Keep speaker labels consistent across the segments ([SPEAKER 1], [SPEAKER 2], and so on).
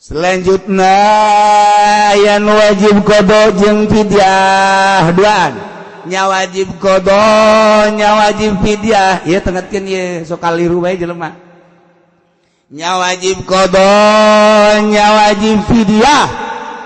[SPEAKER 1] Selanjutnya yang wajib qadha jeung fidyah duaan, nya wajib qadha, nya wajib fidyah. Ieu tengetkeun ieu, sok kaliru bae jelema. Nya wajib qadha, nya wajib fidyah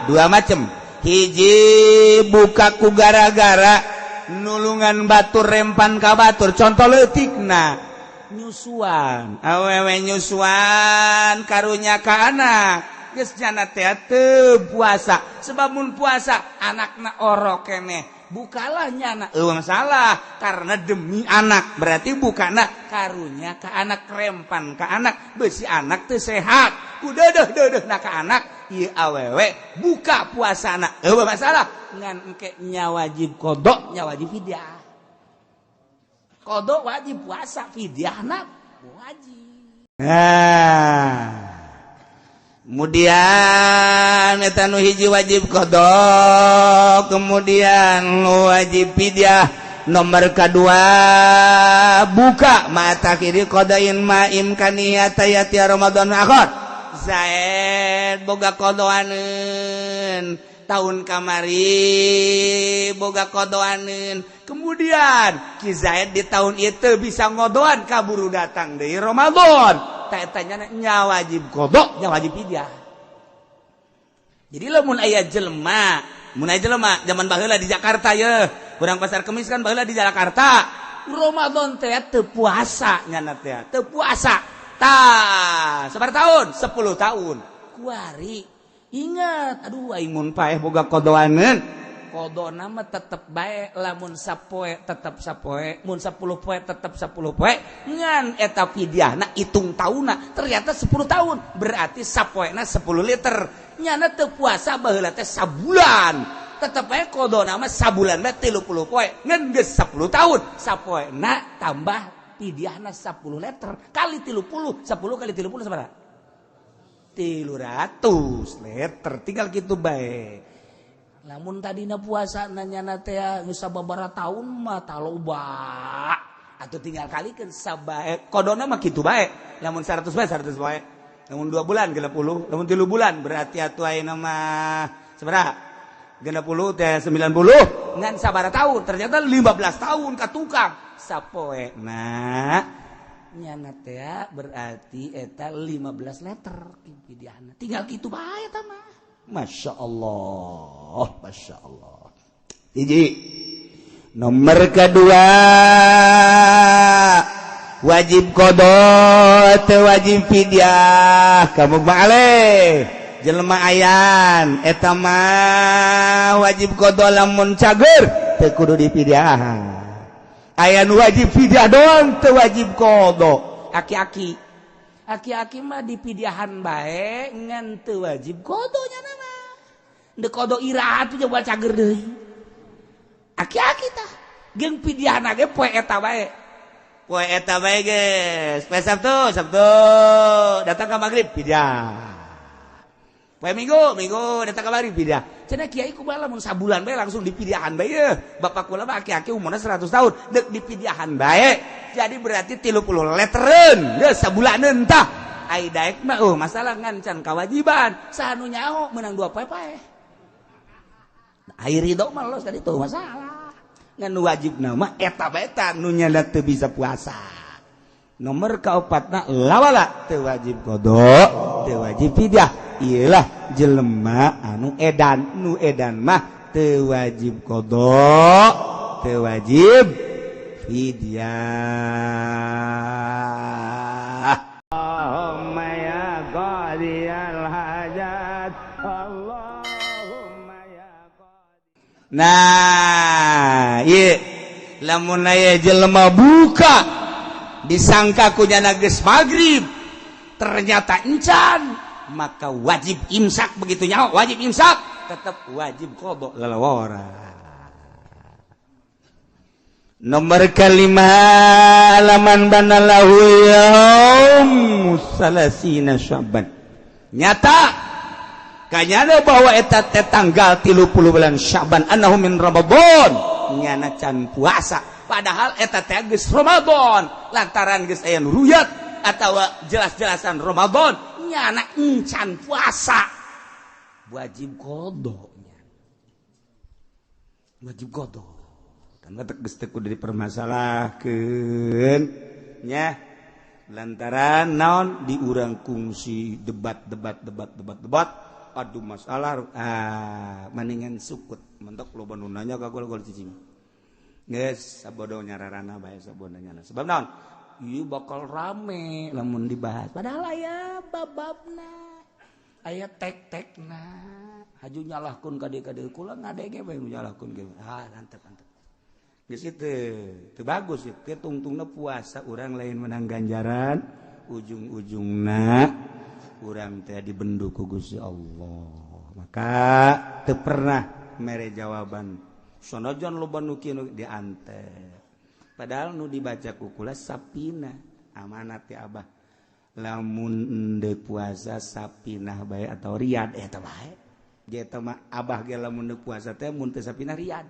[SPEAKER 1] dua macam. Hiji, buka ku gara-gara nulungan batur, rempan ka batur. Contoh leutikna nyusuan, awewe nyusuan karunya ka anak, geus nyana teh teu puasa, sebab mun puasa anakna orok keneh. Bukalah nyana, eueuh masalah karena demi anak. Berarti bukana karunya ka anak, rempan ka anak, besi anak teu sehat, ku deudeuh na ka anak. Ieu awewe buka puasana, eueuh masalah, ngan engke nya wajib qadha, nya wajib fidyah. Qadha wajib puasa, fidyahna wajib. Nah, kemudian eta nu hiji wajib qadha, kemudian wajib fidyah. Nomor kedua, buka ma'a ta'khiri qadhain ma'a imkaniyati yati Ramadan akhir. Zaid boga qadhaneun tahun kamari, boga qadhaneun. Kemudian Ki Zaid di tahun itu bisa ngodoan, kaburu datang dari Ramadan. Tak tanya, nya wajib qadha, nya wajib fidyah. Jadi lamun aya jelema, mun aya jelema zaman baheula di Jakarta ye, kurang Pasar Kemis kan baheula di Jakarta, Ramadan teh teu puasa nyana teh, teu puasa. Tah, sabaraha tahun? 10 tahun. Kuari ingat, aduh, aing mun paeh boga qadhaneun. Qadhana mah tetep bae, lamun sapoe tetep sapoe, mun 10 poe tetep 10 poe, ngan eta fidyahna hitung taunna ternyata 10 tahun, berarti sapoena 10 liter. Nyana teu puasa baheula teh sabulan, tetep bae qadhana mah sabulan mah 30 poe, ngan geus 10 tahun sapoena tambah fidyahna 10 liter kali 30, 10 kali 30 sabaraha? 300 liter. Tinggal gitu bae. Lamun tadina puasa nanya teh geus sababaraha tahun mah taloba atau tinggal kalikeun sabae qadhana mah kitu bae. Lamun 100 bae, 100 bae. Lamun 2 bulan 60, lamun 3 bulan berarti atuh ayeuna mah sabaraha? 60 teh 90. Ngan sabaraha tahun? Ternyata 15 tahun ka tukang sapoe. Nah, nyana teh berarti eta 15 liter fidyahna. Tinggal kitu bae eta mah. Masya Allah, Masya Allah. Hiji. Nomor kedua, wajib qadha teu wajib fidyah. Kamu balik jelema ayan eta mah wajib qadha lamun cager teu kudu dipidyahan. Aya nu wajib fidyah doang, teu wajib qadha. Aki-aki, aki-aki mah dipidyahan bae, ngan teu wajib qadha nya mah. Deuk qadha iraha tuh coba, cager deui. Aki-aki tah jeung pidyahna ge poe eta bae, poe eta bae geus. Poe Sabtu, Sabtu datang ka maghrib pidyah. Poe Minggu, Minggu datang ka maghrib pidyah. Cenah kiai, kumaha lamun sabulan bae langsung dipidyahan bae? Ye bapak kula mah aki-aki umurna 100 tahun, deuk dipidyahan bae. Jadi berarti 30 leteren geus sabulaneun tah. Ai daek mah masalah, ngan can kewajiban. Saha nu nyaho, menang dua poe paeh. Ai ridho mah los tadi tuh masalah, ngan nu wajib nama eta bae ta nu nyana teu bisa puasa. Nomor kaopatna, lawala teu wajib qadha, teu wajib fidyah, iyalah jelema anu edan. Nu edan mah teu wajib qadha, teu wajib fidyah. Allahumma ya qadiyal hajat, Allahumma ya. Nah, ieu lamun aya jelema buka disangka ku nyana geus maghrib, ternyata encan, maka wajib imsak. Begitu nyaho wajib imsak, tetap wajib qadha lalawara. Nomor kelima, laman banalahu yaum salasina Syaban, nyata kanyana bahwa eta teh tanggal 30 bulan Syaban, annahu min Ramadan, nyana can puasa padahal eta teh geus Ramadan, lantaran geus aya ruyat atau jelas-jelasan Ramadan. Nyana encan puasa. Wajib qadha. Wajib qadha. Kan geus teu kudu dipermasalahkeun nya. Lantaran naon di urang kungsi debat debat debat debat debat aduh masalah maningan sukut mentok loba nu nanya ka gol-gol cicing. Geus sabodo nyararana bae sabodo nyana. Sebab naon? Ieu bakal rame lamun dibahas. Padahal aya bababna. Aya tek-tekna. Haju nyalahkeun ka dieu ka dieu kula ngadege bae nu nyalahkeun ge. Ah antep antep. Geus itu teu bagus ieu tungtungna puasa urang lain menang ganjaran ujung-ujungna urang teh dibendu ku Gusti Allah. Maka teu pernah mere jawaban sanajan loba nu kieu diantep. Padahal nu dibaca ku kula sapina amanat ti Abah. Lamun endeu puasa sapinah bae atau riyad eta bae. Ge eta mah Abah ge lamun endeu puasa teh mun teu sapinah riyad.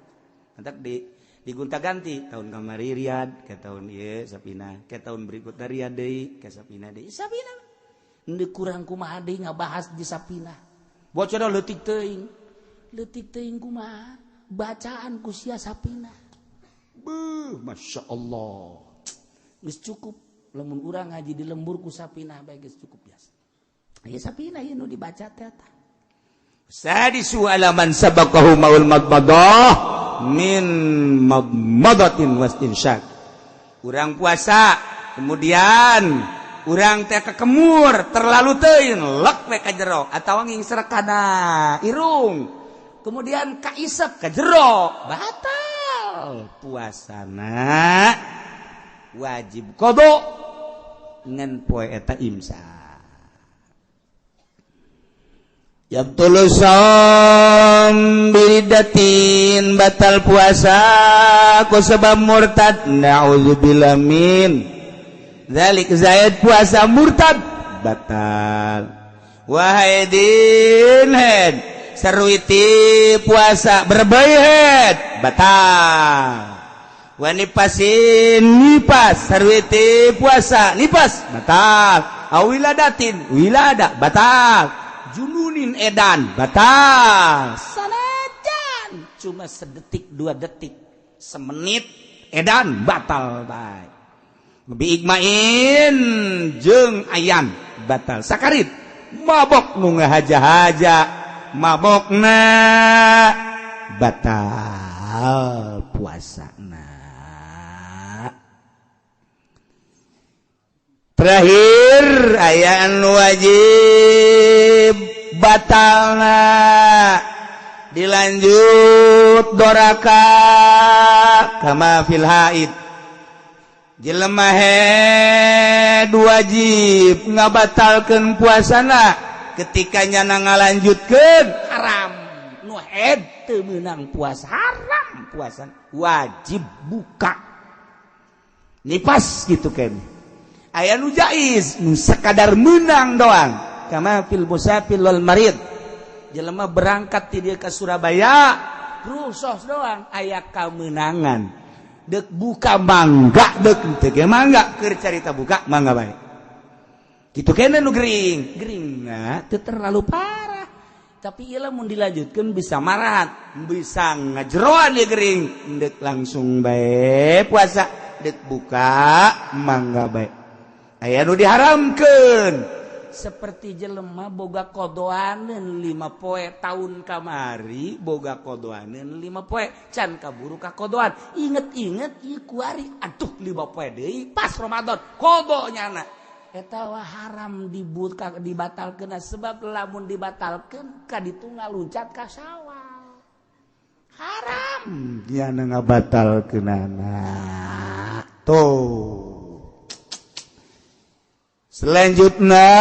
[SPEAKER 1] Entak di digonta-ganti tahun kamari riyad ke tahun ieu sapinah ke tahun berikutnya riyad deui ke sapinah deui sapinah. Endeu kurang kumaha deui ngabahas di sapinah. Bocor leutik teuing. Leutik teuing kumaha? Bacaan ku sia sapinah. Beuh, Masya Allah. Geus cukup lamun urang ngaji di lembur ku sapinah bae geus cukup biasa. Ieu sapinah ieu nu dibaca teh eta. Sadisu alaman sabaqahu maul madmadah min madmadatin wastinsyaq. Urang puasa kemudian urang teh kekemur terlalu teuing lek we ka jero atawa ngingsrek kana irung. Kemudian kaisep ka jero batal puasana wajib qada ngan poe eta imsak. Yabtulu shaum biridatin batal puasa ku sebab murtad na'udzubillah min dzalik zaid puasa murtad batal. Wahaidin head sarwiti puasa berbayhet batal. Wanipasin nipas sarwiti puasa nipas batal. Awiladatin wilada batal. Jununin edan batal. Sanajan cuma sedetik dua detik semenit edan batal bae. Bi igmain jeung ayan batal. Sakarit mabok nu ngahaja-haja mabokna batal puasana. Terakhir ayaan wajib batalna dilanjut doraka kama fil haid. Jelema head wajib ngabatalkeun puasana ketika nyana ngalanjutkeun haram. Nu head teu meunang puasa haram puasa wajib buka. Nipas gitu kan. Aya nu jaiz nu sekadar meunang doang kama fil musafir wal marid. Jelema berangkat ti dieu ka Surabaya rusuh doang aya kamenangan. Dek buka mangga dek teu ge mangga keur carita buka mangga bae. Kitu keneh nu gering, geringna teu terlalu parah. Tapi ieu lamun dilanjutkeun bisa marahat, bisa ngajeroan ieu gering. Dek langsung bae puasa, dek buka mangga bae. Aya nu diharamkeun seperti jelema boga kodoaneun 5 poe tahun kamari boga kodoaneun 5 poe can kaburu ka kodoan inget-inget ieu kuari aduh 5 poe deui pas Ramadan kodo nyana eta wah haram dibuka dibatalkeun sebab lamun dibatalkeun ka ditu ngaluncat ka sawah haram nyana ngabatalkeunana tuh. Selanjutnya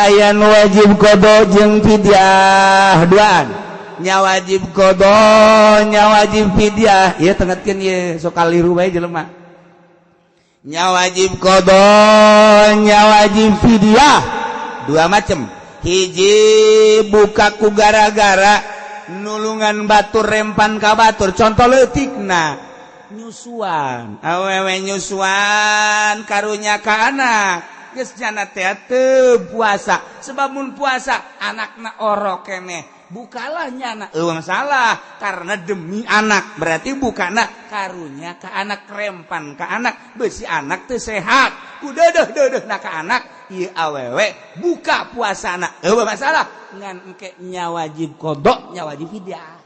[SPEAKER 1] yang wajib qada jeung fidyah duaan. Nya wajib qada, nya wajib fidyah. Ieu tengetkeun ieu sok kaliru bae jelema. Nya wajib qada, nya wajib fidyah. Dua macam. Hiji buka ku gara-gara nulungan batur rempan ka batur. Contoh leutikna nyusuan. Awewe nyusuan karunya ka anak. anak geus nyana teh teu puasa sebab mun puasa anakna orok keneh bukalah nyana eueuh masalah karena demi anak berarti bukana karunya ka anak rempan ka anak besi anak teu sehat ku deudeuh-deudeuhna ka anak ieu awewe buka puasana eueuh masalah ngan engke nya wajib qada nya wajib fidyah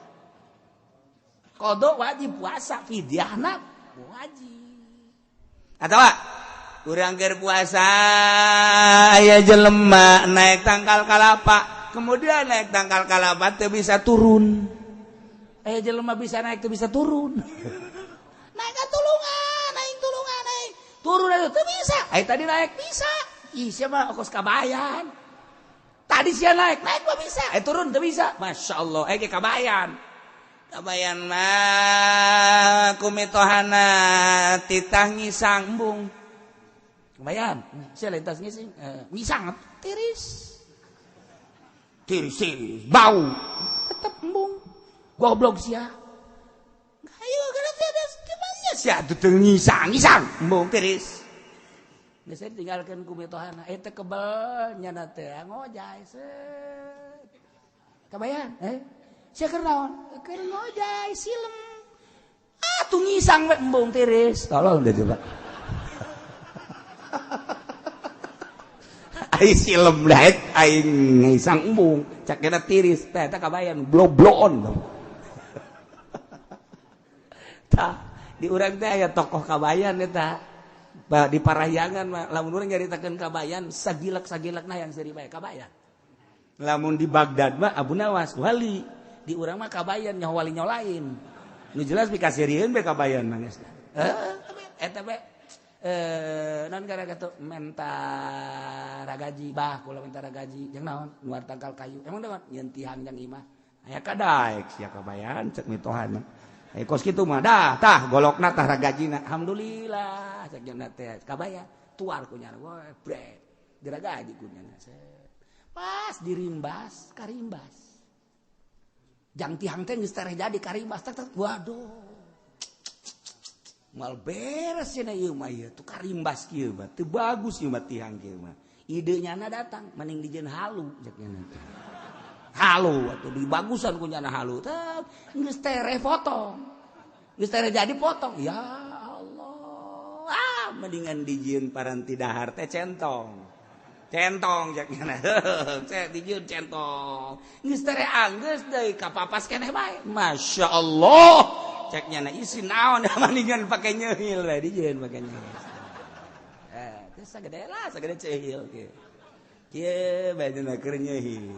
[SPEAKER 1] qada wajib puasa fidyahna wajib atawa urang keur puasa aya jelema naik tangkal kalapa kemudian naik tangkal kalapa teu bisa turun aya jelema bisa naik teu bisa turun naik ka tulungan naik tulungan naik turun atuh teu bisa aya tadi naik bisa ih sia mah kos kabayan tadi sia naik naik mah bisa turun teu bisa Masya Allah ge kabayan kabayan mah kumitohana titah ngisang embung kabayan sia lain tas ngising ngisang tiris tiris tiris bau tetep embung goblok sia ayo gara sia sia teu ngisang ngisang embung tiris geus tinggalkeun kumitohana eta kebel nyana teh ngojay set kabayan sia keur naon keur ngojay silem atuh ngisang we embung tiris tolong deh coba ai silem daek aing ngisang embung cak kena tiris teh eta kabayan blobloon tah di urang teh aya tokoh kabayan eta di Parahyangan mah lamun urang nyaritakeun kabayan sagilek-sagilekna yang seuri bae kabayan lamun di Baghdad mah Abu Nawas wali di urang mah kabayan nyaho wali nyaho lain nu jelas pikaseurieun be kabayan mah geus eta be non gara kitu menta ragaji bah kula menta ragaji jeung naon nuar tangkal kayu emang naon nyeun tihang jang imah aya kadaek sia kabayan cek mitohana aya kos kitu mah dah tah golokna tah ragajina alhamdulillah cek jeung teh kabayan tuar ku nyana we brek diragaji ku nyana pas dirimbas karimbas jang tihang teh geus tereh jadi karimbas tak tak waduh mal beres cenah ieu mah ieu tuh karimbas kieu mah teu bagus ieu mah tihang kieu mah ide nyana datang mending dijieun halu cek nyana halu atuh dibagusan ku nyana halu teh geus tereh potong geus tereh jadi potong ya Allah ah mendingan dijieun paranti dahar teh centong centong cek nyana cek dijieun centong geus tereh anggeus deui kapapas keneh bae Masya Allah cek nyana isi naon mendingan pake nyeuhil we dijieun pake nyeuhil teh sagede lah sagede ceuhil kieu kieu bae dina keur nyeuhil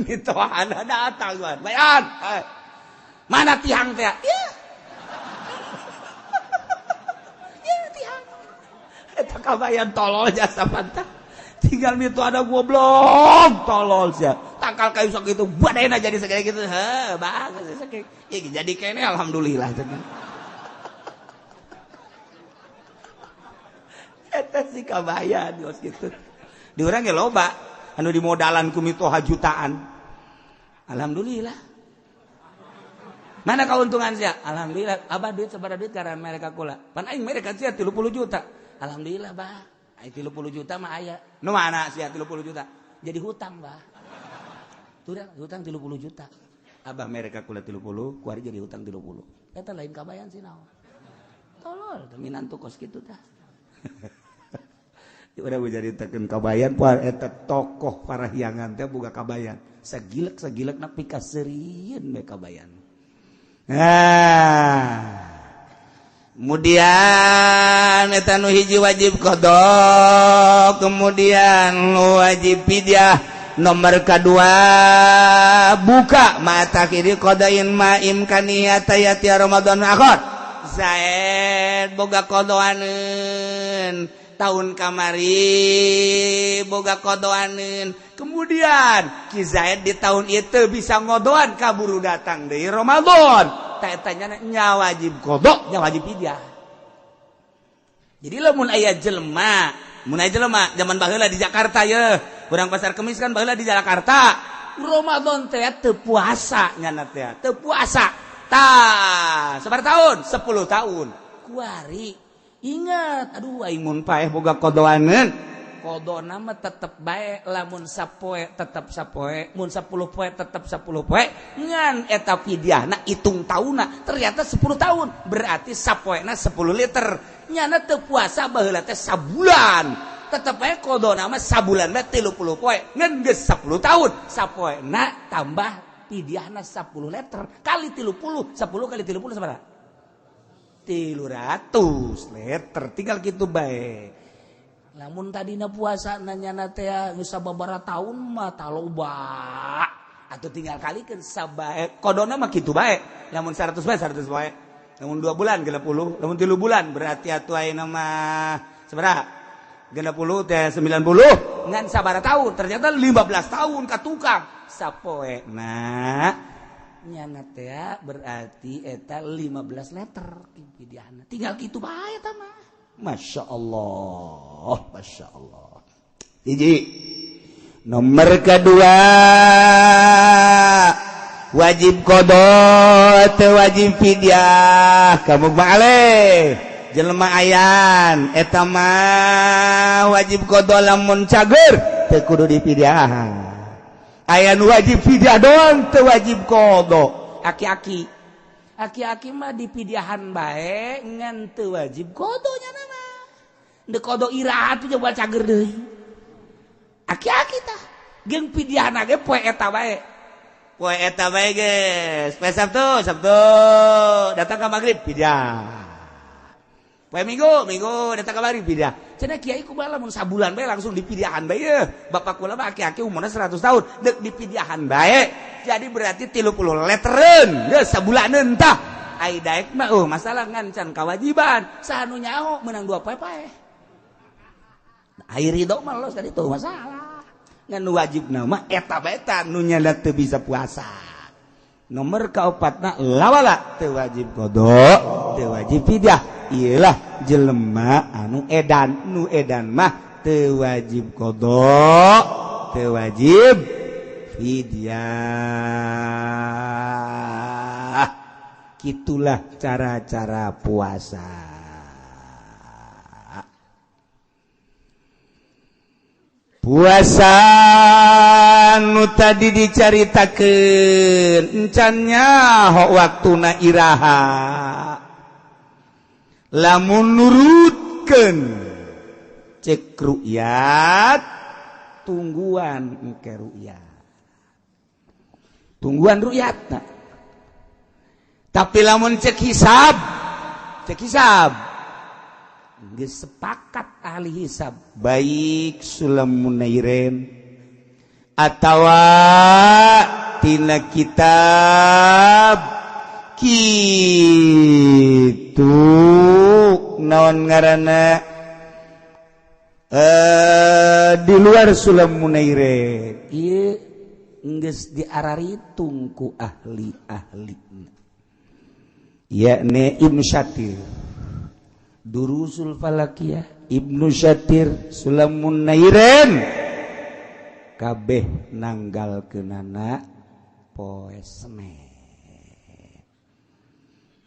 [SPEAKER 1] mitohana datang bayan mana tihang teh ieu ieu tihang eta kabayan tolol jasa pantah tinggal mito ada goblok tolol sia tangkal kayu sok itu badena jadi segede gitu heh bagus sakitu ya jadi kene alhamdulillah eta si kabayan geus kitu di urang ge loba anu dimodalan ku mitoha jutaan alhamdulillah mana keuntungan sia alhamdulillah abah duit sabaraha duit karena mereka kula pan aing mereka sia 30 juta alhamdulillah bah aing 30 juta mah aya nu mana sia 30 juta jadi hutang bah turang hutang 30 juta abah mereka kula 30 kuari jadi hutang 30 eta lain kabayan sih naon tolol teh minantu kos kitu tah udah nyaritakeun kabayan poe eta tokoh Parahyangan teh boga kabayan sagilek-sagilekna pikaseurieun we kabayan nah kemudian eta nu hiji wajib qada kemudian wajib fidyah nomor kedua buka mata kiri qadain ma imkaniyata yati Ramadan akhir Zaid boga qadaanun tahun kamari boga qadaanun kemudian Ki Zaid di tahun itu bisa ngodoan kaburu datang dari Ramadan tanya nya wajib qada nya wajib fidyah jadi lamun aya jelema mun aya jelema zaman baheula di Jakarta ye urang pasar Kemis kan baheula di Jakarta Ramadan teh teu puasa nyana teh teu puasa tah sabaraha tahun 10 tahun kuari ingat aduh aing mun paeh boga qadaanun Qadona mah tetep bae lamun sapoe tetep sapoe, mun 10 poe tetep 10 poe, ngan eta fidyahna hitung taunna ternyata 10 tahun, berarti sapoena 10 liter. Nyana teu puasa baheula teh sabulan. Tetep bae qadona mah sabulan mah 30 poe, ngan geus 10 tahun. Sapoena tambah fidyahna 10 liter kali 30, 10 kali 30 sabaraha? 300 liter, tinggal gitu bae. Lamun tadina puasa nanyana teh geus sababaraha tahun mah taloba. Atau tinggal kalikeun sabae qadona mah kitu bae. Lamun 100 bae 100 bae. Lamun 2 bulan 60, lamun 3 bulan berarti atuh ayeuna mah sabaraha? 60 teh 90 ngan sabaraha tahun? Ternyata 15 tahun ka tukang sapoe. Nah, nyana teh berarti eta 15 liter fidyahna. Tinggal kitu bae eta mah. Masya Allah, Masya Allah. Hiji. Nomor kedua wajib qada teu wajib fidyah. Kamu ma'aleh jelema ayan eta mah wajib qada lamun cager teu kudu dipidyahan. Aya nu wajib fidyah doang teu wajib qada. Aki-aki. Aki-aki mah dipidyahan bae ngan teu wajib qada nya mah. Deuk qada iraha atuh coba cager deui. Aki-aki tah jeung pidyahna ge poe eta bae. Poe eta bae geus. Poe Sabtu, Sabtu datang ka magrib pidyah. Poe Minggu, Minggu datang ka magrib pidyah. Cenah kiai kumaha lamun sabulan bae langsung dipidyahan bae yeuh. Bapak kula mah aki-aki umurna 100 tahun, deuk dipidyahan bae. Jadi berarti 30 leteren geus sabulaneun tah. Ai daek mah masalah ngan can kawajiban. Saha nu nyaho meunang 2 poe paeh. Ai ridho mah los kan itu masalah. Ngan nu wajibna mah eta bae tah nu nyana teu bisa puasa. Nomor kaopatna lawala teu wajib qada, teu wajib fidyah. Iyalah jelema anu edan, nu edan mah teu wajib qada, teu wajib fidyah. Kitulah cara-cara puasa. Puasa nu tadi dicaritakeun encan nyaho waktuna iraha. Lamun nurutkeun cek ru'yat tungguan engke ru'yat. Tungguan ru'yatna. Tapi lamun cek hisab geus sepakat ahli hisab baik Sulam Munairin atawa tina kitab kitu naon ngaranna di luar Sulam Munairin ieu geus diararitung ku ahli-ahli yakni Ibnu Syatir Durusul Falakiyah Ibnu Syatir Sulam Munairin kabeh nanggalkeunana poe Senin.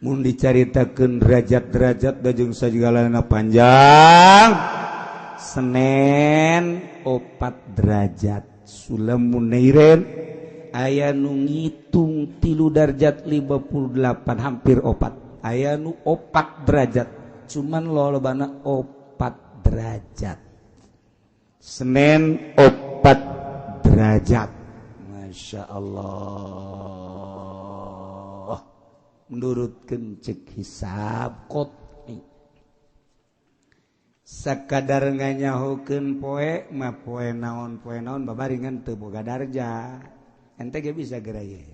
[SPEAKER 1] Mun dicaritakeun derajat-derajat jeung sagalana panjang Senin 4 derajat Sulam Munairin aya nu ngitung 3 derajat 58 hampir 4 aya nu 4 derajat cuman lolobana 4 derajat Senin 4 derajat. Masya Allah menurutkeun cek hisab qot'i sakadar nganyahokeun poe mah poe naon babaringan teu boga darjah ente ge bisa geura ye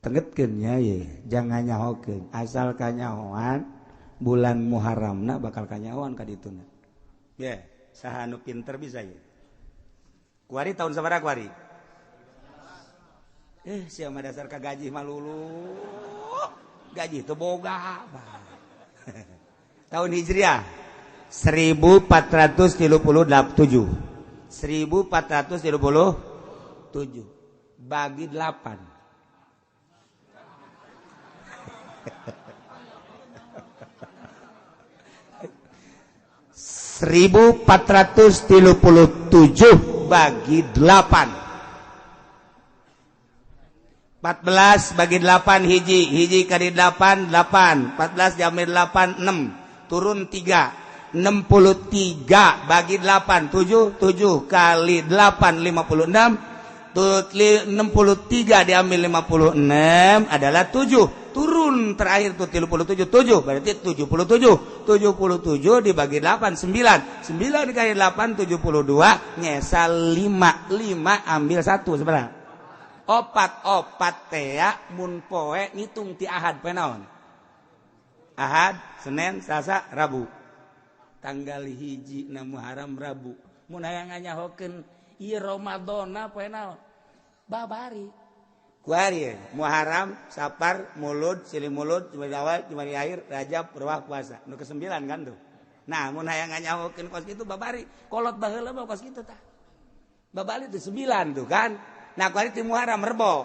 [SPEAKER 1] tengetkeun nya ye jangan nyahokeun asal kanyahoan bulan Muharramna bakal kanyahoan ka dituna. Ye, saha nu pinter bisa ye. Kuari tahun sabaraha kuari? Sia mah dasar ka gaji mah lulu. Gaji teu boga. Tahun Hijriah 1437. 1437 bagi 8. 1437 bagi 8. 14 bagi 8 hiji, hiji kali 8 8, 14 diambil 8 6, turun 3. 63 bagi 8 7, 7 kali 8 56, 63 diambil 56 adalah 7, turun terakhir tuh 37, 7 berarti 77, 77 dibagi 8 9, 9 dikali 8 72, nyesal 5, 5 ambil 1 sebenarnya. Opat opat tea mun poe ngitung ti Ahad poe naon? Ahad, Senin, Selasa, Rabu. Tanggal hiji na Muharram Rabu. Mun hayang nganyahokeun ieu Ramadana poe naon? Babari. Kuari Muharram, Sapar, Mulud, Silih Mulud, Jumadi Awal, Jumadi Akhir, Rajab, Ruwah, puasa. Nu ke-9 kan tuh. Nah, mun hayang nganyahokeun kos kitu babari. Kolot baheula mah kos kitu tah. Babari tuh 9 tuh kan. Nah, kuari ti Muharram Rebo.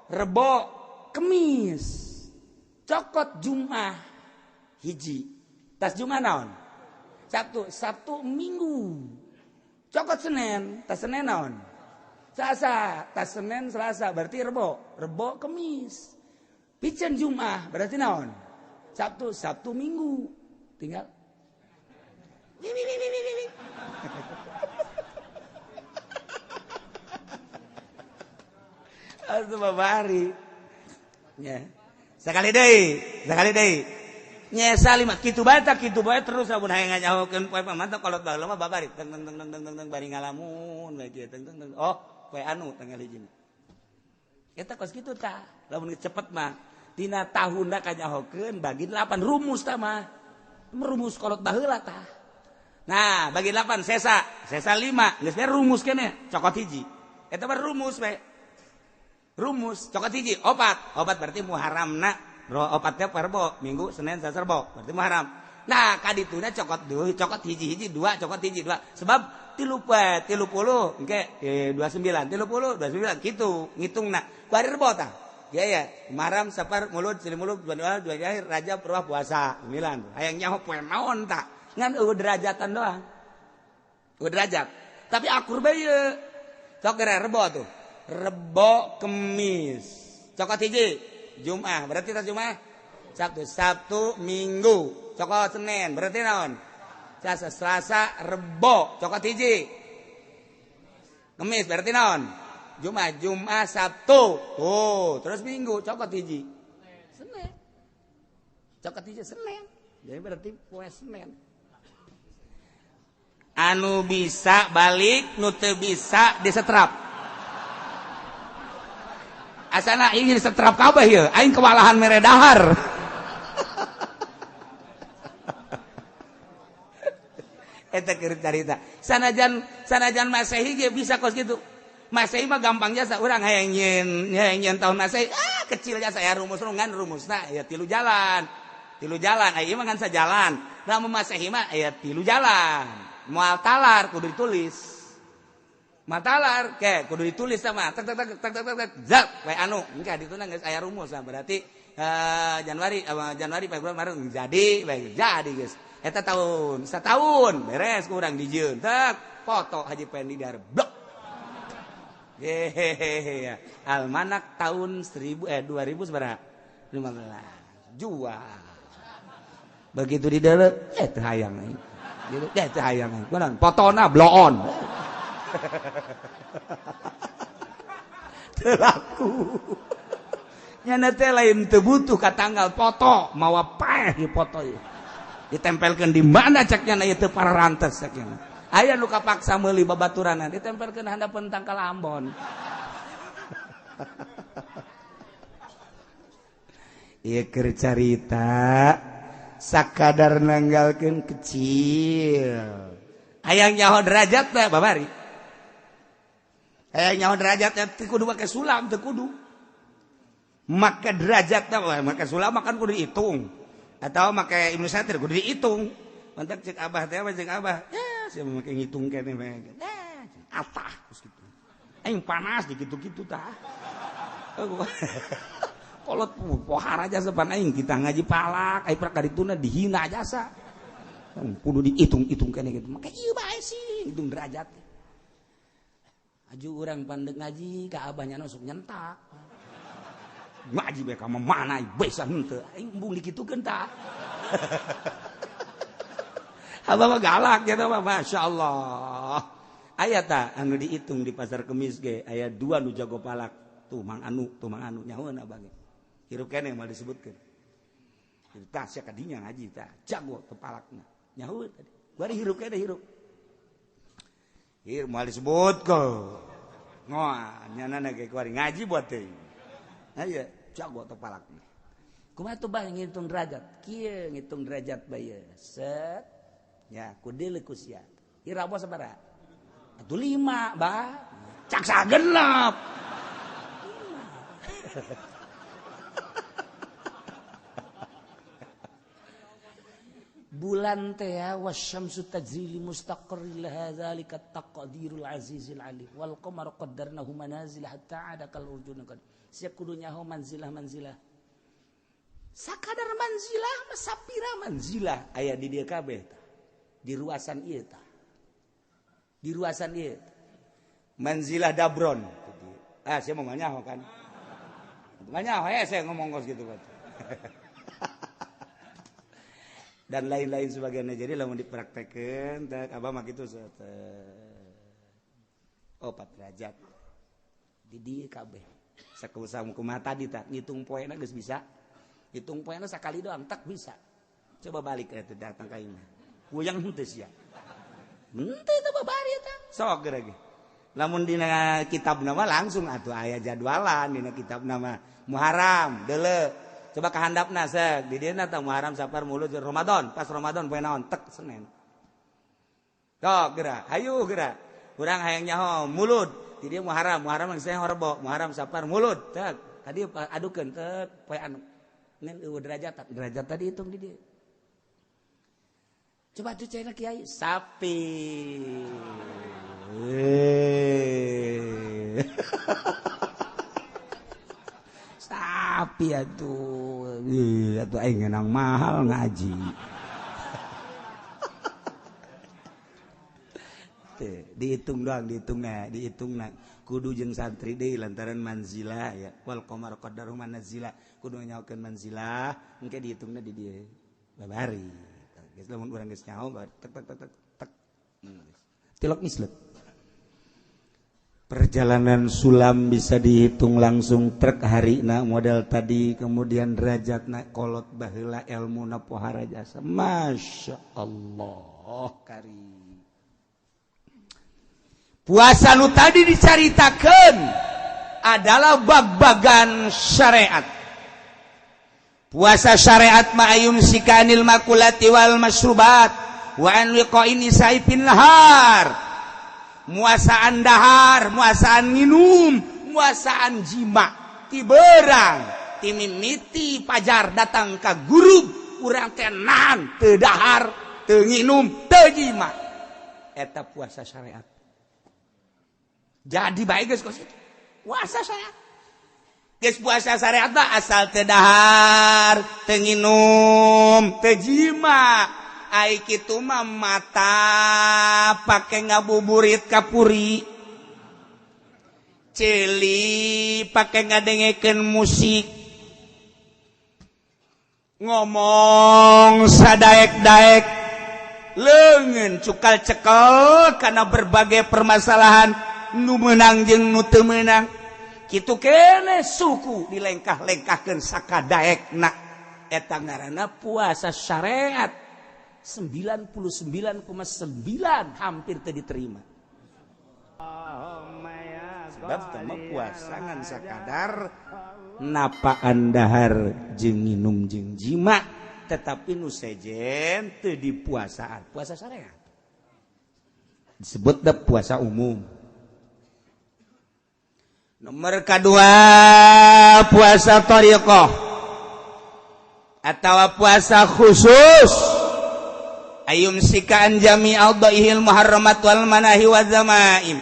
[SPEAKER 1] Rebo Kemis. Cokot Jumat hiji. Tas Jumat naon? Sabtu, Sabtu Minggu. Cokot Senin, tas Senin naon? Selasa, tas Senin Selasa berarti Rebo, Rebo Kemis. Piceun Jumat berarti naon? Sabtu, Sabtu Minggu. Tinggal. Aduh babari. Ya. Sekali deui, sekali deui. Nyesa lima kitu bae tak kitu bae terus lamun hayang ngajahokeun poe pamantau kolot baheula mah babari teng teng teng teng teng bari ngalamun bae kieu teng teng teng. Oh, poe anu tanggal hiji. Eta kos kitu tah. Lamun cepet mah dina tahunna kanyahokeun bagi 8 rumus tah mah. Rumus kolot baheula tah. Nah, bagi 8 sesa, sesa 5, geus rumus keneh cokot hiji. Eta mah rumus we. Rumus cokot hiji opat, opat berarti Muharramna. Opatnya Rebo, Minggu, Senin, Selasa, Rebo, berarti Muharram. Nah, kadituna cokot dua, cokot hiji-hiji dua, cokot hiji dua. Sebab 30, engke 29, 30, 29 gitu ngitungna. Kuari Rebo tah. Ya ya, Muharram, Sapar, Mulud, Silih Mulud, Jumadi Awal, Jumadi Akhir, Rajab, Ruwah, puasa 9. Hayang nyaho poe naon tah. Ngan eueuh derajatan doang. Eueuh derajat. Tapi akur bae ieu. Sok geura Rebo tuh. Rebo Kemis. Cokot hiji Jumat, berarti tas Jumat Sabtu, Sabtu Minggu, cokot Senin, berarti naon? Selasa, Selasa, Rebo, cokot hiji Kemis, berarti naon? Jumat, Jumat, Sabtu, oh, terus Minggu, cokot hiji Senin, cokot hiji Senin, jadi berarti poe Senin. Anu bisa balik, nu teu bisa disetrap. Asana ingin setrap kabeh ieu, aing kewalahan mere dahar. Eta keur carita. Sanajan Masehi ge bisa kos kitu. Masehi mah gampang jasa urang hayang nyieun tahun Masehi, ah kecil jasa ya rumus ngan rumusna ya 3 jalan. 3 jalan, aya mah ngan sajalan. Lamun Masehi mah aya 3 jalan. Moal talar kudu ditulis. Matalar ke kudu ditulis sama tek tek tek tek tek tek zap we anu engke dituna geus aya rumus berarti Januari Januari Februari Maret jadi bae jadi geus eta tahun setahun beres kurang dijieun tek foto Haji Pendi dar blok hehehe almanak tahun 2015 jual begitu di dalam teu hayang gitu teu hayang kunaon fotona bloon telaku nyana teh lain teu butuh ka tanggal foto mawa paeh di foto ieu ditempelkeun di mana cek nyana ieu teu pararantes cek nyana aya nu kapaksa meuli babaturanna ditempelkeun handapeun tangkal Ambon. Ieu keur carita sakadar nanggalkeun kecil hayang nyaho derajat teh babari. Nyaho derajatnya teu kudu make sulam teu kudu. Make derajatna make sulam makan kudu dihitung. Atau make Ibnu Satir kudu dihitung. Mantak cek abah teh cek abah. Ya sia make ngitung keneh bae. Atah terus kitu. Aing panas di kitu-kitu tah. Kolot pohara jasa pan aing kita ngaji palak, aing prakadituna dihina jasa. Kudu dihitung-hitung kene gitu. Maka ieu bae sih hitung derajat. Aju urang pandek ngaji ka abahnya sok nyentak. Ngaji bae ka mana bisa henteu. Aing embung dikitukeun tah. Abah mah galak gitu mah, masyaallah. Aya tah anu dihitung di pasar Kemis ge aya dua nu jago palak. Tuh Mang Anu, tuh Mang Anu nyahoeun abah ge. Hirup keneh moal disebutkeun. Tah sia ka dinya ngaji tah, jago teu palakna. Nyahoeun tadi. Bari hirup keneh hirup. Hirup moal disebutkeun. Ngoa nyana ge kuari ngaji buat teh. Aya jago teu palakna. Kumaha tuh bah ngitung derajat? Kieu ngitung derajat bae. Set. Ya, kudeuleu ku sia. Ira bos sabaraha? Atuh 5, bah. Cak sagenep. 5. Bulan teh wasyamsu tajri li mustaqarrin laha zalika taqdirul azizil alim wal qamaru qaddarnahu manazil hatta ada kal urjun qad. Sia kudu nyaho manzilah-manzilah. Sakadar manzilah mah sapira manzilah aya di dieu kabeh tah. Di ruasan ieu tah. Di ruasan ieu. Manzilah dabron. Ah, saya mau nyaho kan. Nyaho ya saya ngomong kos gitu kan. Dan lain-lain sebagainya. Jadi lamun dipraktekeun teh abah mah kitu oh 4 derajat. Di dieu kabeh. Sakusaha kumaha tadi tah ngitung poena geus bisa. Hitung poena sakali doang tak bisa. Coba balik eta datang ka imah. Goyang henteu sia. Henteu teh babari eta. Sok geura ge. Lamun dina kitab nama langsung atuh aya jadwalan dina kitab nama Muharram deuleu. Coba kahandapna sek di dieu tah Muharram Safar Mulud Ramadan, pas Ramadan poe naon tek Senin. Sok geura, hayu geura. Urang hayang nyaho Mulud, di dieu Muharram, Muharram geus Rebo, Muharram Safar Mulud tek. Tadi adukeun tek poe anu. Ngan eueuh derajat, derajat tadi hitung di dieu. Coba tuh cina kiai sapi. Sapi atuh. Atuh aing ngeunang mahal ngaji. Teh, dihitung doang, dihitungna, dihitungna. Kudu jeung santri deui lantaran manzilah ya. Wal qamar qaddaru manazila. Kudu nyaokeun manzilah, engke dihitungna di dieu. Babari. Geus lamun urang geus nyaho tek tek tek tek. Tilok mislet. Perjalanan sulam bisa dihitung langsung trek harina model tadi, kemudian derajatna kolot baheula elmuna pohara jasa. Masya Allah kari. Puasa nu tadi dicaritakeun adalah bag-bagan syariat. Puasa syariat ma'ayum sikanil makulati wal masrubat wa an wiqa'in nisa'i nahar. Muasaan dahar, muasaan minum, muasaan jima, ti berang, ti mimiti pajar datang ka guru, urang teh nahan, teu dahar, teu nginum, teu jima. Eta puasa syariat. Jadi bae geus kos itu. Puasa syariat. Geus puasa syariat mah asal teu dahar, teu nginum, teu jima. Ai kitu mah mata pake ngabuburit kapuri, ceuli pake ngadengekeun musik, ngomong sadaek-daek, leungeun cukal cekel karena berbagai permasalahan nu meunang jeung nu teu meunang. Kitu keneh suku dilengkah-lengkahkeun sakadaekna. Eta ngaranna puasa syariat. 99,9 hampir teu diterima. Sebab tama puasa ngan sakadar napaan dahar jeung nginum jeung jima, tetapi nu sejen teu dipuasaan. Puasa syariat disebut da puasa umum. Nomor kedua puasa thariqah atau puasa khusus. Ayum sikaan jami aldaihil muharramat wal manahi wa zamaim.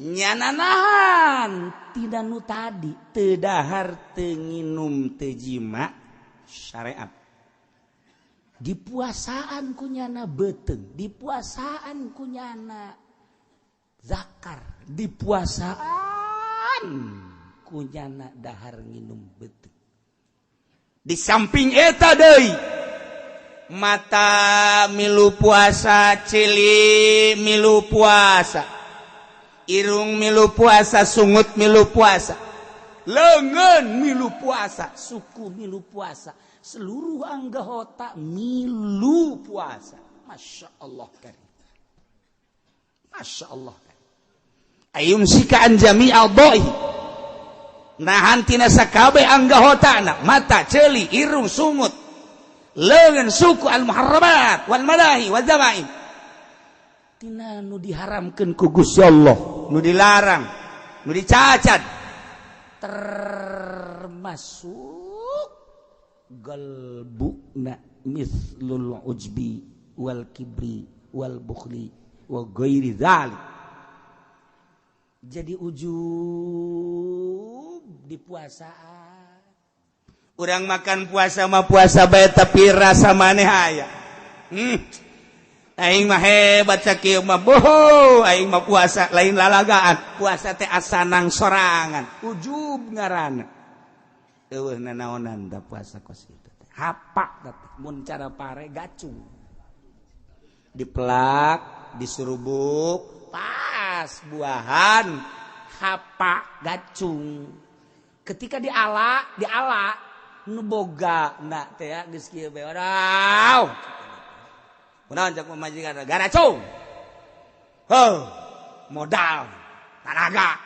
[SPEAKER 1] Nyananahan tidak nu tadi teu dahar teu nginum teu jima syariat. Dipuasaan kunyana beuteung, dipuasaan kunyana zakar, dipuasaan kunyana dahar nginum beuteung. Di samping eta deui mata milu puasa, ceuli milu puasa, irung milu puasa, sungut milu puasa, leungeun milu puasa, suku milu puasa, seluruh anggota milu puasa. Masya Allah karim, Masya Allah karim. Ayumsika an jami'i a'dha'ihi, nahan tina sakabeh anggotana, mata, ceuli, irung, sungut, leungeun, suku, al muharramat wal malahi wal zamaim, tina nu diharamkeun ku Gusti Allah, nu dilarang, nu dicacat, termasuk galbuna mislul ujbi wal kibri wal bukhli wa ghairi dzalik. Jadi ujub di puasaan. Urang makan puasa mah puasa bae, tapi rasa maneh aya. Aing mah hebat sakieu mah, boho, aing mah puasa lain lalagaan, puasa teh asanang sorangan, ujub ngaranna. Eueuh nanaonan da puasa kos kitu teh. Hapak teh mun cara pare gacung. Dipelak, disurubuk, pas buahan hapak gacung. Ketika diala, diala nu boga na teh geus kieu bae. Wadaw. Kunaon cak pamajikan garacung. Heuh, modal, tanaga,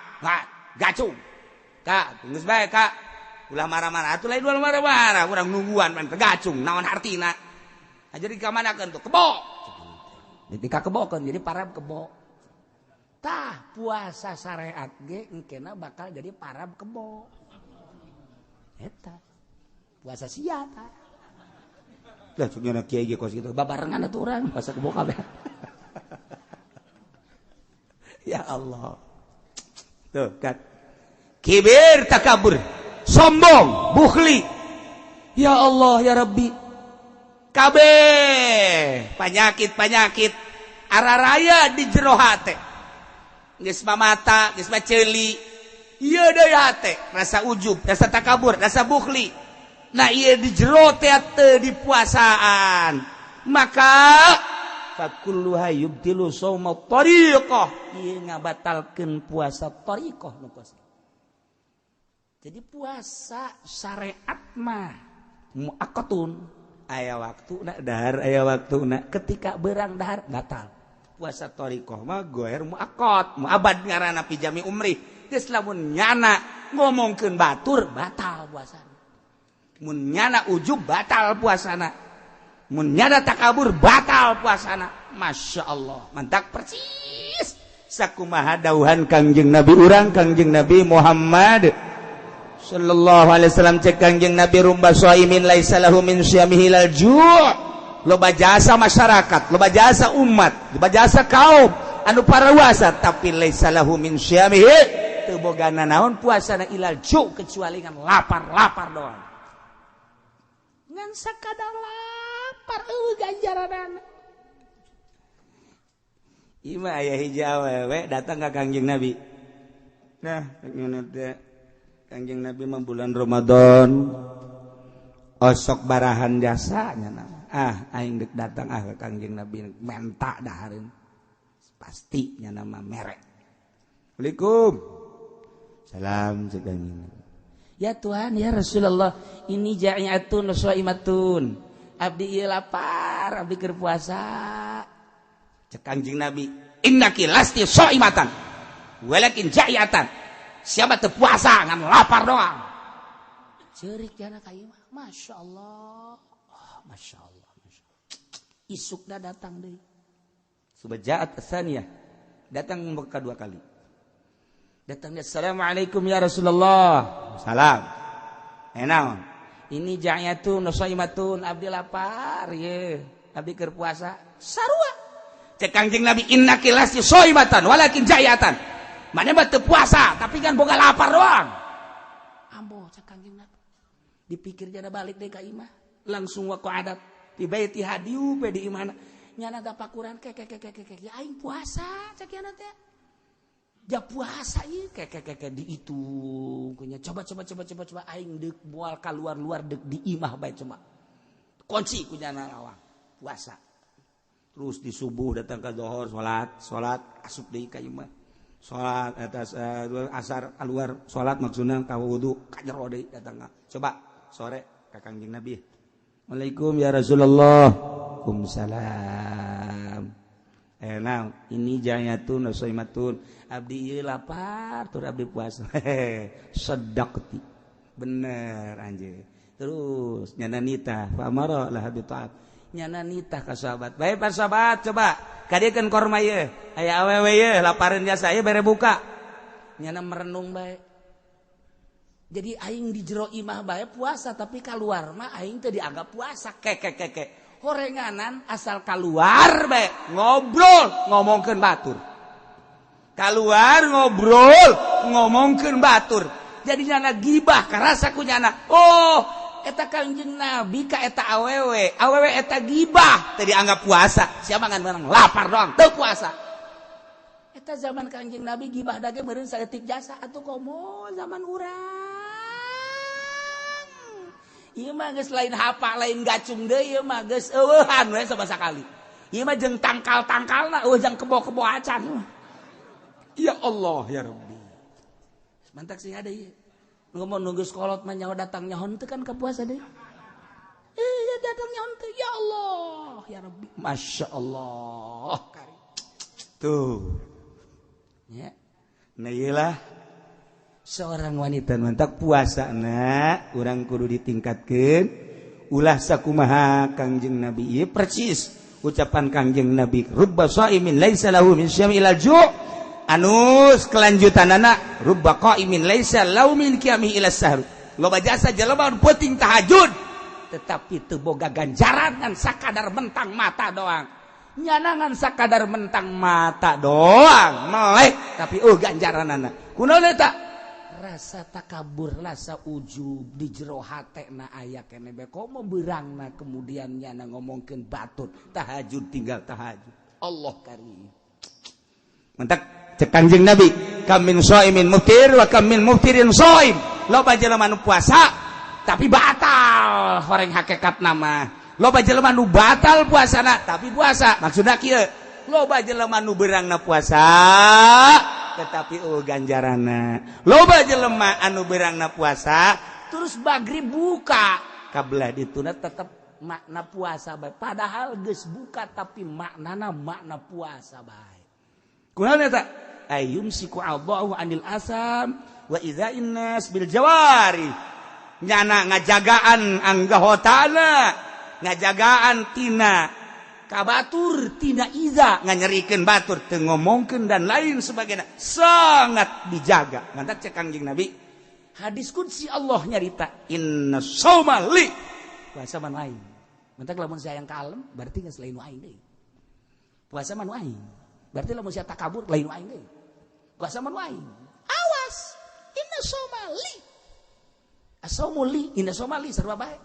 [SPEAKER 1] gacung. Kak, geus bae kak. Ulah marah-marah atuh, lain ulah marah-marah, urang nungguan pan gacung, naon hartina. Nah, jadi kamanakeun tuh kebo. Jadi ka kebokeun, jadi parab kebo. Tah puasa syariat ge engkena bakal jadi parab kebo. Eta. Puasa sia tah. Lah cuk nya kiai ge kos kitu, babarengan atuh urang puasa kebo kabeh. Ya Allah. Tuh kan. Kibir, takabur, sombong, bukhli. Ya Allah ya Rabbi. Kabeh penyakit-penyakit araraya di jero hate. Geus mah mata, geus mah ceuli. Ieu deui hate, rasa ujub, rasa takabur, rasa bukhli. Nah, ieu di jero teh teu dipuasaan. Maka fakulluha yubtilu shauma tariqah. Ieu ngabatalkeun puasa tariqah nu kos. Jadi puasa syariat mah muaqqatun. Aya waktu nak dahar, aya waktu nak ketika berang dahar batal. Puasa thariqah mah goer muaqqat, muabad ngaranna fi jami umri. Geus lamun nyana ngomongkeun batur batal puasana. Mun nyana ujub batal puasana. Mun nyana takabur batal puasana. Masya Allah, mantak persis sakumaha dauhan Kangjeng Nabi urang, Kangjeng Nabi Muhammad sallallahu alaihi wasallam. Cek Kangjeng Nabi, rubba shaimin laisa lahu min syamihi ilal ju'. Loba jasa masyarakat, loba jasa umat, loba jasa kaum anu parawasa, tapi laisa lahu min syamihi, teu boga nanaon puasana, ilal ju', kecuali ngan lapar-lapar doang, ngan sakadar lapar, eueuh ganjaranana. Ieu mah aya hiji awewe datang ka Kangjeng Nabi. Nah, teh Kangjeng Nabi mah bulan Ramadan osok barahan jasanya nama. Ah, aing dek datang ah ke Kangjeng Nabi menta dahareun. Pasti nya nama merek. Assalamualaikum. Salam cek Kangjeng Nabi. Ya Tuhan, ya Rasulullah, ini ja'iatun shaimatun. Abdi ieu lapar, abdi keur puasa. Cek Kangjeng Nabi, innaki lasti shaimatan walakin ja'iatan. Siapa teu puasa ngan lapar doang. Ceurik jana ka ieu mah. Masya Allah. Oh, Masya Allah. Masya Allah. Isukna datang deui. Subajaat tsaniyah. Datang kedua kali. Datangnya, assalamualaikum ya Rasulullah. Salam. Naon? Ini ja'yatun shaimatun, abdi lapar ye. Abdi keur puasa. Sarua. Cek Kangjeng Nabi, innaki lasti shaimatan walakin ja'yatan. Mana mah teu puasa tapi kan boga lapar doang. Ambo cek Kangjeng Nabi. Dipikir jana balik deh ka imah. Langsung waqa'adat. Di baiti hadiu pe di imahna. Nyana tapakuran ke ke ke ke ke ke aing puasa cek yana teh. Ja puasa ieu ke ke ke ke dihitung kunya. Coba coba coba coba coba aing deuk moal kaluar-luar deuk di imah bae coba. Kunci kunya lawang puasa. Terus di subuh datang ke zohor salat, salat asup deui ka imah. Salat atas asar keluar salat maksudna ka wudu ka jero deui datang. Coba sore ka Kangjeng Nabi. Waalaikum ya Rasulullah. Waalaikumsalam. Nah, ini jayatun wasaimatun. Abdi ieu lapar tur abdi puasa. Sedaqti. Bener anjeun. Terus nyana nitah fa amara lah bi ta'at. Nyana nitah ka sahabat. Bae pak sahabat coba kadiekeun korma ieu. Aya awewe ieu lapareun jasa ieu bere buka. Nyana merenung bae. Jadi aing di jero imah bae puasa tapi kaluar mah aing teu dianggap puasa. Ke ke ke ke. Horenganan asal kaluar bae ngobrol ngomongkeun batur. Kaluar ngobrol ngomongkeun batur. Jadi nyana gibah karasa ku nyana. Oh, eta Kangjeng Nabi ka eta awewe. Awewe eta gibah teu dianggap puasa. Siapa ngan menang lapar doang teu puasa. Eta zaman Kangjeng Nabi gibah dage meureun saeutik jasa atuh komo zaman urang. Ieu mah geus lain hapa lain gacung deui ieu mah geus eueuhan we sama sakali. Ieu mah jeung tangkal-tangkalna eueuh jeung kebo-kebo acan. Ya Allah ya Rabbi. Mantak sing ada ieu. Ngomong nunggu sekolot mah nyawa datang nyaho teu kan ka puasa deui. Iya datang nyaho teu ya Allah ya Rabbi. Masya Allah. Tuh. Ya. Nah iyalah seorang wanita mantak puasa na urang kudu ditingkatkeun ulah sakumaha Kangjeng Nabi ieu persis ucapan Kangjeng Nabi rubba shaimin laisa lahu min syami ila ju' anus kelanjutanana rubba qaimin laisa lahu min qiyamihi ila sahur loba jasa jelema penting tahajud tetapi teu boga ganjaran ngan sakadar mentang mata doang nyanangan sakadar mentang mata doang melek tapi oh ganjaranana kunaon eta rasa takabur rasa ujub di jero hatena aya keneh bae komo beurangna kemudian nyana ngomongkeun batur tahajud tinggal tahajud Allah karim mentak cek Kangjeng Nabi kam min shaimin muftir wa kam min muftirin shaim loba jelema nu puasa tapi batal horeng hakikat nama loba jelema nu batal puasana tapi puasa maksudna kieu loba jelema nu beurangna puasa tetapi oh ganjarana loba jelema anu beurangna puasa terus magrib buka kabelah dituna tetep makna puasa bae padahal geus buka tapi maknana makna puasa bae kunaon eta ayumsiku Allahu anil asam wa idza innas bil jawari nyana ngajagaan anggahotana ngajagaan tina kabatur tina iza nganyerikeun batur teu ngomongkeun dan lain sebagainya sangat dijaga mantak cek Kangjeng Nabi hadis qudsi Allah nyarita inna shauma li puasa mah nu aing mantak lamun saya yang kalem berarti geus lain nu aing deui puasa mah nu aing berarti lamun sia takabur lain nu aing deui puasa mah nu aing awas inna shauma li asaumu li inna shauma li sarua bae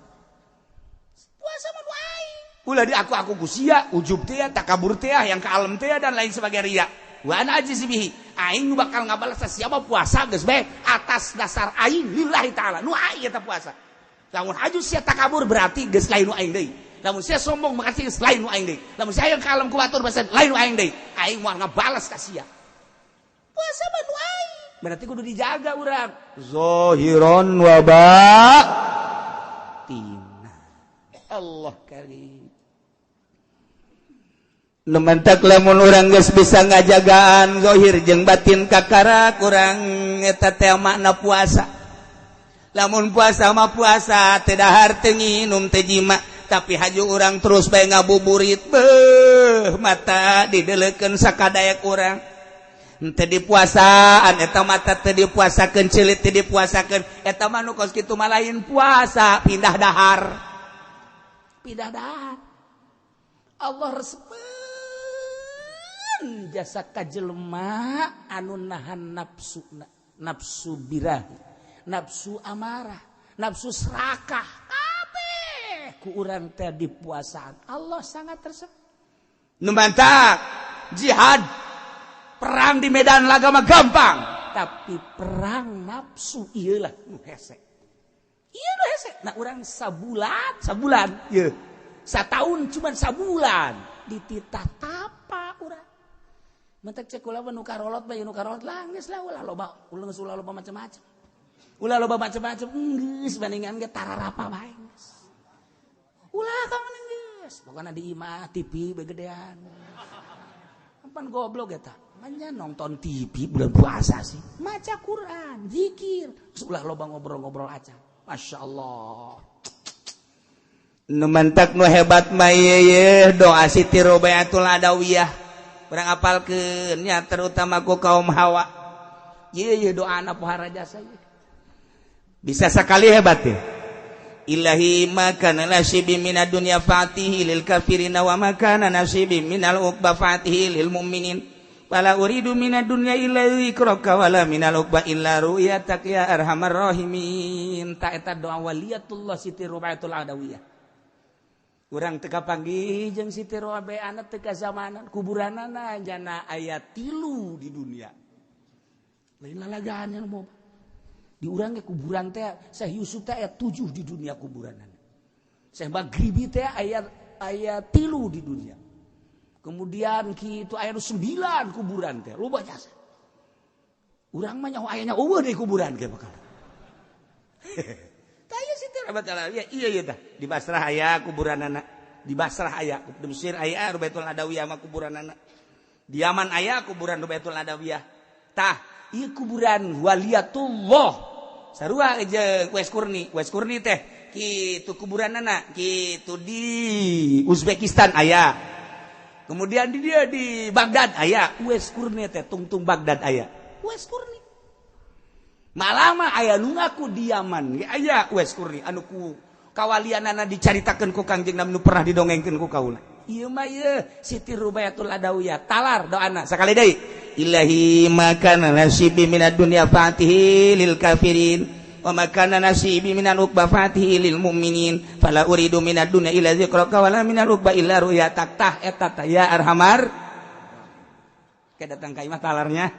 [SPEAKER 1] puasa mah nu aing ulah di aku gusia ujub teh takabur teh yang kalem teh dan lain sebagainya ria wa ana ajiz bihi aing nu bakal ngabalas siapa puasa geus bae atas dasar aing lillahi taala nu aing eta puasa lamun haju sia takabur berarti geus lain nu aing deui lamun sia sombong makasih geus lain nu aing deui lamun sia yang kalem ku batur bahasa lain nu aing deui aing moal ngabalas ka sia puasa mah nu aing berarti kudu dijaga urang zahiran wa batin Allah karim. Numantak lamun urang geus bisa ngajagaan zahir jeung batin kakara kurang eta teh makna puasa. Lamun puasa mah puasa teu dahar teu nginum teu jima tapi haju urang terus bae ngabuburit beuh mata dideleukeun sakadaek urang. Teu dipuasaan eta mata teu dipuasakeun ceulit teu dipuasakeun eta mah nu kos kitu mah lain puasa pindah dahar. Pindah dahar. Allah resepeun jasa ka jelema anu nahan nafsuna, nafsu birahi, nafsu amarah, nafsu serakah, kabeh Ku urang teh dipuasaan Allah sangat resep. Nu mantak jihad perang di medan laga mah gampang, tapi perang nafsu ieu lah nu hese. Ieu nu hese. Nah urang sabulan, sabulan ieu. Sataun cuman sabulan dititah tapa urang. Mentek cek kula nu karolot bae nu karolot lah geus lah ulah loba, ulah geus ulah loba macam-macam. Ulah loba macam-macam geus bandingan ge tararapa bae geus. Ulah ka mana geus. Pokona di imah TV begedean. Pan goblok eta. Manya nonton TV bulan puasa sih. Maca Quran, zikir. Geus ulah loba ngobrol-ngobrol aja. Masya Allah. Nu mantak nu hebat mah ieu doa Siti Robiatul Adawiyah. Urang apalkeun nya terutama ku kaum hawa. Ieu ieu doana pohara jasa ieu. Bisa sekali hebat ya. Ilahi makana nasibi minad dunya fatihi lil kafirina wa makana nasibi minal uqba fatihi lil mu'minin. Wala uridu minad dunya illa dzikraka wala minal uqba illa ru'yatak ya arhamar rahimin. Ta eta doa waliyatullah Siti Robiatul Adawiyah. Urang teu kapanggih jeung Siti Robiah teu kazamanan kuburanana jana aya 3 di dunia. Lain lalagaan yang mau di urang ge kuburan teh Syekh Yusuf teh aya 7 di dunia kuburanana. Syekh Maghribi teh aya 3 di dunia. Kemudian kitu aya 9 kuburan teh loba jasa. Urang mah nyaho ayana eueuh deui kuburan ge bakal. Tah ieu Siti Robiatul Adawiyah ieu ieu tah di Basrah aya kuburanana, di Basrah aya, di Mesir aya Robiatul Adawiyah mah kuburanana. Di Yaman aya kuburan Robiatul Adawiyah. Tah ieu kuburan waliyatullah. Sarua jeung Uwais Qurni, Uwais Qurni teh kitu kuburanana kitu di Uzbekistan aya. Kemudian di dia di Baghdad aya Uwais Qurni teh tungtung Baghdad aya. Uwais Qurni. Malah mah aya nu ngaku di Yaman ge aya Uwais Qurni anu ku kawalianana dicaritakeun ku Kangjeng Nabi nu pernah didongengkeun ku kaula. Ieu mah ieu Siti Robiatul Adawiyah talar doana sakali deui. Ilahi makana nasibi minad dunya fatihi lil kafirin wa makana nasibi minal uqba fatihi lil mu'minin fala uridu minad dunya illa dzikraka wala minal uqba illa ru'yatak. Tah eta tah ya arhamar. Ke datang ka imah talarnya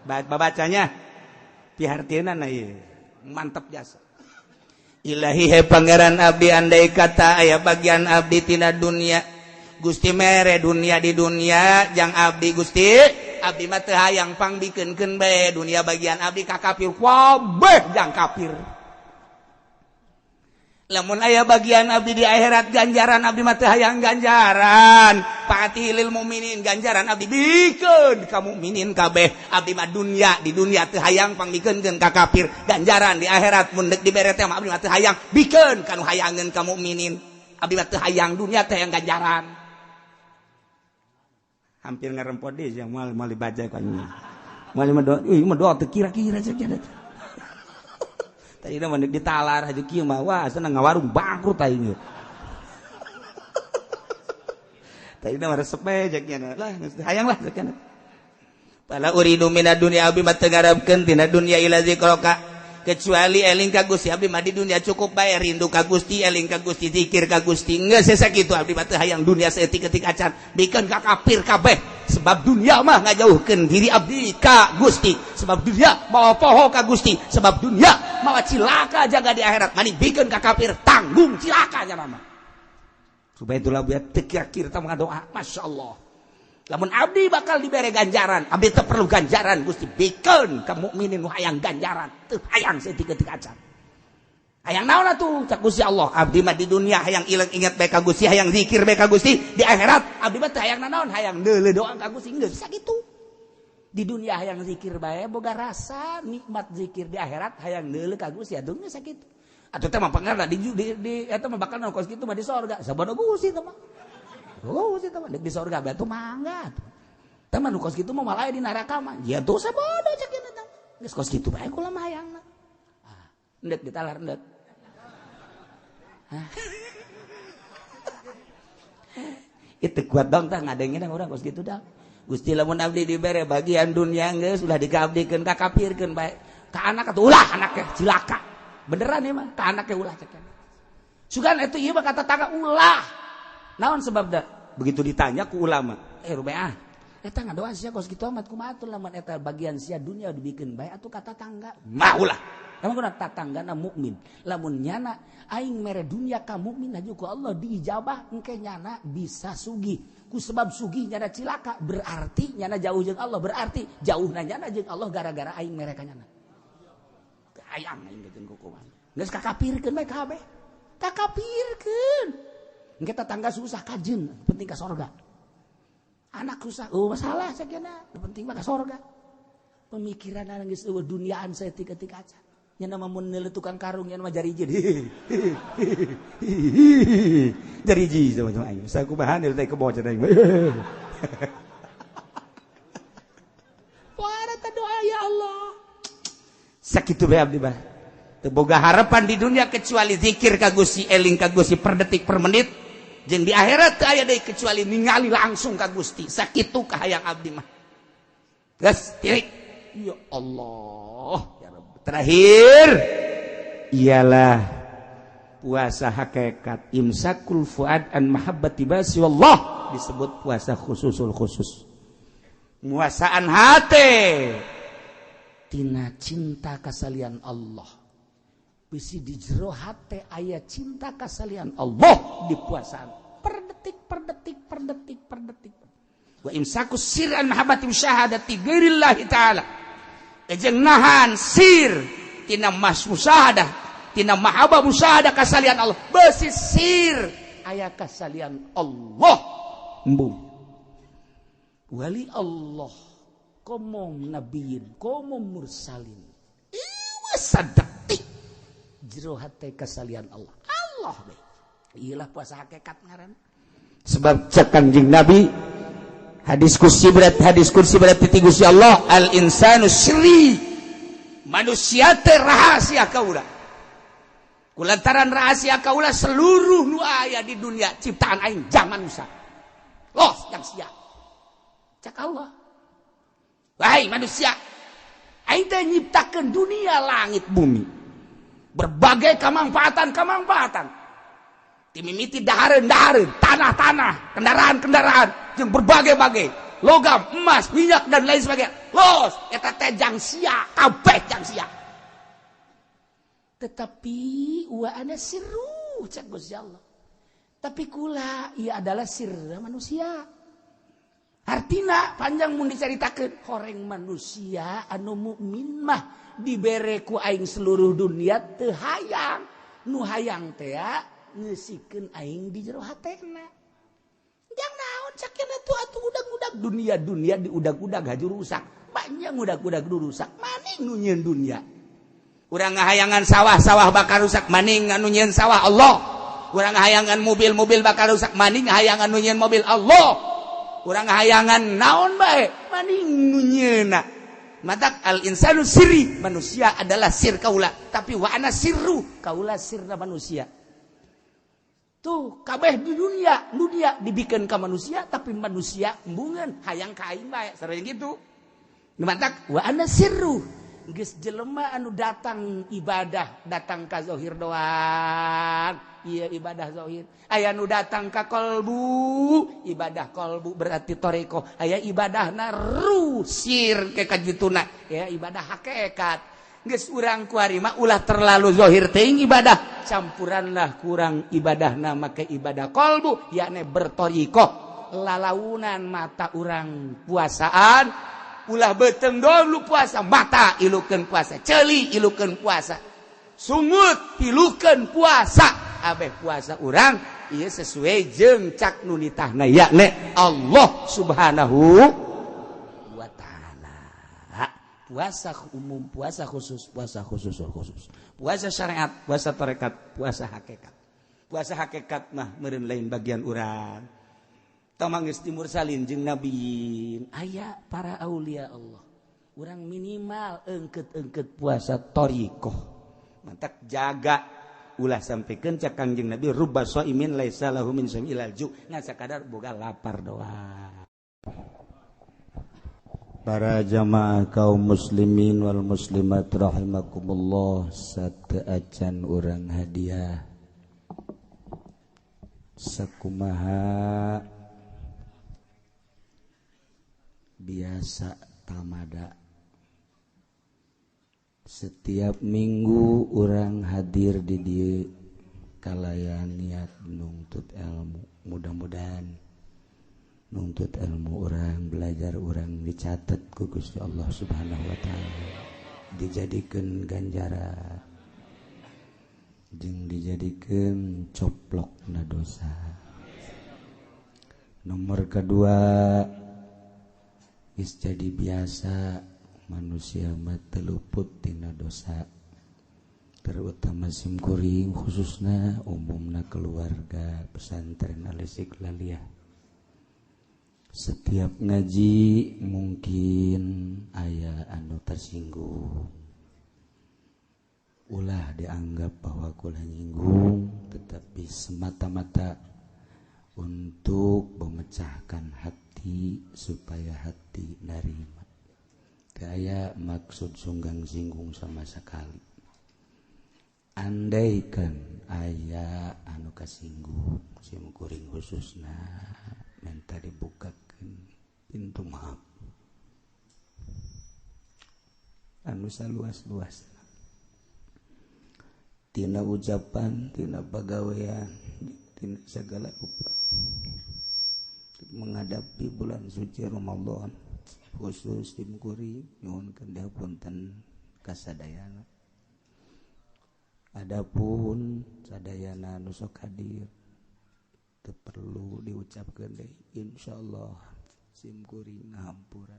[SPEAKER 1] babacanya pihartieunana ieu mantep jasa. Ilahi he pangeran abdi andai kata aya bagian abdi tina dunia Gusti mere dunia di dunia jang abdi Gusti abdi mah teu hayang pangbikeunkeun bae dunia bagian abdi ka kafir kabeh jang kafir. Lamun aya bagian abdi di akhirat ganjaran abdi mah teu hayang ganjaran fatih lil mukminin ganjaran abdi bikeun ka mukminin kabeh abdi mah dunia di dunia teu hayang pangbikeunkeun ka kafir ganjaran di akhirat mun deuk dibere teh mah abdi mah teu hayang bikeun ka nu hayangeun ka mukminin abdi mah teu hayang dunia teh hayang ganjaran. Hampir ngerempot deh yang mal mal dibaca kan mal mah doa euy mah doa teu kira-kira cek nya. Tadi mah ditalar haji kieu mah wah senang ngawarung bangkrut aing. Tadi mah resep bae cek nya lah hayang lah cek nya. Fala uridu minad dunya abdi mah teu ngarepkeun tina dunya ila zikraka kecuali eling ka Gusti abdi mah di dunia cukup bae rindu ka Gusti eling ka Gusti zikir ka Gusti geus sakitu abdi mah teu hayang dunia saeutik-eutik acan bikeun ka kafir kabeh sebab dunia mah ngajauhkeun diri abdi ka Gusti sebab dunia mawa poho ka Gusti sebab dunia mawa cilaka jaga di akhirat mani bikeun ka kafir tanggung cilaka nya mah. Supaya itulah biar teu kira-kira tah ngadoa masyaallah. Lamun abdi bakal dibere ganjaran abdi teu perlu ganjaran Gusti bikeun ka mukminin nu hayang ganjaran teu hayang saeutik-eutik acan. Hayang naon atuh cak Gusti Allah abdi mah di dunia hayang ilang ingat bae ka Gusti hayang zikir bae ka Gusti di akhirat abdi mah teu hayang nanaon hayang deuleu doa ka Gusti geus sakitu. Di dunia hayang zikir bae boga rasa nikmat zikir di akhirat hayang deuleu ka Gusti atuh geus sakitu. Atuh teh mah pangarna di eta mah bakal kos kitu mah di sorga sabodo Gusti teh mah. Oh, sih teman di sorga batu mangga. Teman nu kos kitu mah malah di neraka mah. Ya tuh sabodo cek ieu teh. Geus kos kitu bae kula mah hayangna. Ah, endek ditalar endek. Hah. Itu kuat dong tah ngadengin urang kos kitu dah. Gusti lamun abdi dibere bagian dunia geus ulah dikaabdikeun ka kafirkeun bae. Ka anak atuh ulah anaknya cilaka. Beneran ya mah ka anaknya ulah cek. Sugan itu ieu mah kata tetangga ulah. Naon sebabna? Begitu ditanya ku ulama, rubeah. Eta ngadoa sia kos kitu amat kumaha atuh lamun eta bagian sia dunia dibikeun bae atuh kata tetangga. Mah ulah. Emang kuna tatanggana mukmin. Lamun nyana aing mere dunia ka mukmin aju ku Allah diijabah engke nyana bisa sugih. Ku sebab sugih nyana cilaka berarti nyana jauh jeung Allah, berarti jauhna nyana jeung Allah gara-gara aing mere ka nyana. Hayang aing geus kukuman. Geus kakapirkeun bae kabeh. Kakapirkeun. Engke tetangga susah kajeun, penting ka sorga. Anak susah, oh masalah sakiana, penting mah ka sorga. Pemikiran geus eueuh duniaan saeutik-eutik aja. Nya nama mun neuleuh tukang karung nya nama jariji. Jariji sama aing. Sakumaha teh kebo cenah aing. Poara teh doa ya Allah. Sakitu bae abdi mah. Teu boga harapan di dunia kecuali zikir ka Gusti, eling ka Gusti per detik per menit. Jeung di akhirat teu aya deui kecuali ningali langsung ka Gusti. Sakitu kahayang abdi mah. Geus tirik. Ya Allah. Terakhir ialah puasa hakikat imsakul fuad an mahabbati basi wallah, disebut puasa khususul khusus, muasaan hati tina cinta kasalian Allah. Bisi di jero hate aya cinta kasalian Allah di puasaan per detik per detik per detik per detik. Wa imsakus sir an mahabbati musyahadati ghairillahi ta'ala. Jeung nahan sir tina mas musyahadah tina mahabbah musyahadah kasalian Allah. Besi sir aya kasalian Allah. Embung wali Allah komo nabiyin komo mursalin ieu sadetik jero hate kasalian Allah. Allah we ieulah puasa hakikat ngaran. Sebab cek Kanjeng Nabi hadis kursi berat, hadis kursi berat ti Gusti Allah, al insanu sri, manusia teh rahasia kaula. Kulantaran rahasia kaula seluruh nu aya di dunia ciptaan aing jang manusia. Los jang sia. Cak Allah. Wahai manusia, aing teh nyiptakeun dunia langit bumi. Berbagai kamangfaatan-kamangfaatan. Timimiti dahareun-dahareun, tanah-tanah, kendaraan-kendaraan, jeung berbagai-bagai logam, emas, minyak dan lain sebagainya. Los, eta teh jang sia, kabeh jang sia. Tetapi wa ana sirru cek Gusti Allah. Tapi kula ieu adalah sirra manusia. Artina panjang mun dicaritakeun horeng manusia anu mukmin mah dibere ku aing seluruh dunia teu hayang. Nu hayang teh ngeusikeun aing di jero hatena. Jang naon cakena tuh atuh udag-udag dunia-dunia diudag-udag haju rusak. Banyak udag-udag rusak. Maning nu nyieun dunia. Urang ngahayangan sawah-sawah bakal rusak, maning anu nyieun sawah Allah. Urang ngahayangan mobil-mobil bakal rusak, maning ngahayangan nu nyieun mobil Allah. Urang ngahayangan naon bae, maning nu nyieunna. Matak al insanu sirri, manusia adalah sir kaula, tapi wa ana sirru, kaula sirna manusia. Tuh kabeh di dunia, dunia dibikin ke manusia tapi manusia embungeun hayang ka aing bae, sareng gitu. Nu matak wa ana sirru, geus jelema anu datang ibadah, datang ka zahir doang. Ieu ibadah zahir. Aya nu datang ka kolbu, ibadah kolbu berarti toreko. Aya ibadahna ruh sir ke kajituna, ya ibadah hakikat. Geus urang kuari mah ulah terlalu zahir teuing ibadah, campuranlah kurang ibadahna make ibadah kolbu, yakni bertorikoh lalaunan mata urang puasaan, ulah beuteung dulu puasa, mata ilukeun puasa, ceuli ilukeun puasa, sungut ilukeun puasa, abeh puasa urang ieu sesuai jeung cak nu nitahna yakni Allah Subhanahu wa ta'ala. Puasa umum, puasa khusus, puasa khusus khusus, puasa syariat, puasa tarekat, puasa hakikat. Puasa hakikat mah meureun lain bagian urang. Tong geus ti mursalin jeung nabiin, aya para aulia Allah. Urang minimal engket-engket puasa thariqah. Mantak jaga ulah sampikeun cak Kangjeng Nabi rubba shaimin laisa lahu min shaim ilal ju', ngan sakadar boga lapar doang. Para jamaah kaum muslimin wal muslimat rahimakumullah, sateuacan urang hadiah Sakumaha biasa tamada setiap minggu orang hadir di dieu kalayan niat nuntut ilmu. Mudah-mudahan nuntut ilmu orang, belajar orang dicatat ku Gusti Allah Subhanahu wa taala, dijadikeun ganjaran jeung dijadikeun coplokna dosa. Nomor kedua, geus jadi biasa manusia mah teu luput tina dosa, terutama simkuring khususna umumna keluarga pesantren Al-Istiqlaliyah. Setiap ngaji mungkin aya anu tersinggung, ulah dianggap bahwa kula nyinggung, tetapi semata-mata untuk memecahkan hati supaya hati narima. Gaya maksud sunggang singgung sama sekali. Andaikan aya anu kasinggung simkuring khususna minta dibukakan pintu maaf anu saluas-luas tina ucapan, tina pagawean, tina segala rupa. Menghadapi bulan suci Ramadan khusus simkuring nyuhunkeun dihapunten kasadayana. Adapun sadayana nu sok hadir teu perlu diucapkeun deui, insyaallah simkuring ngahampura.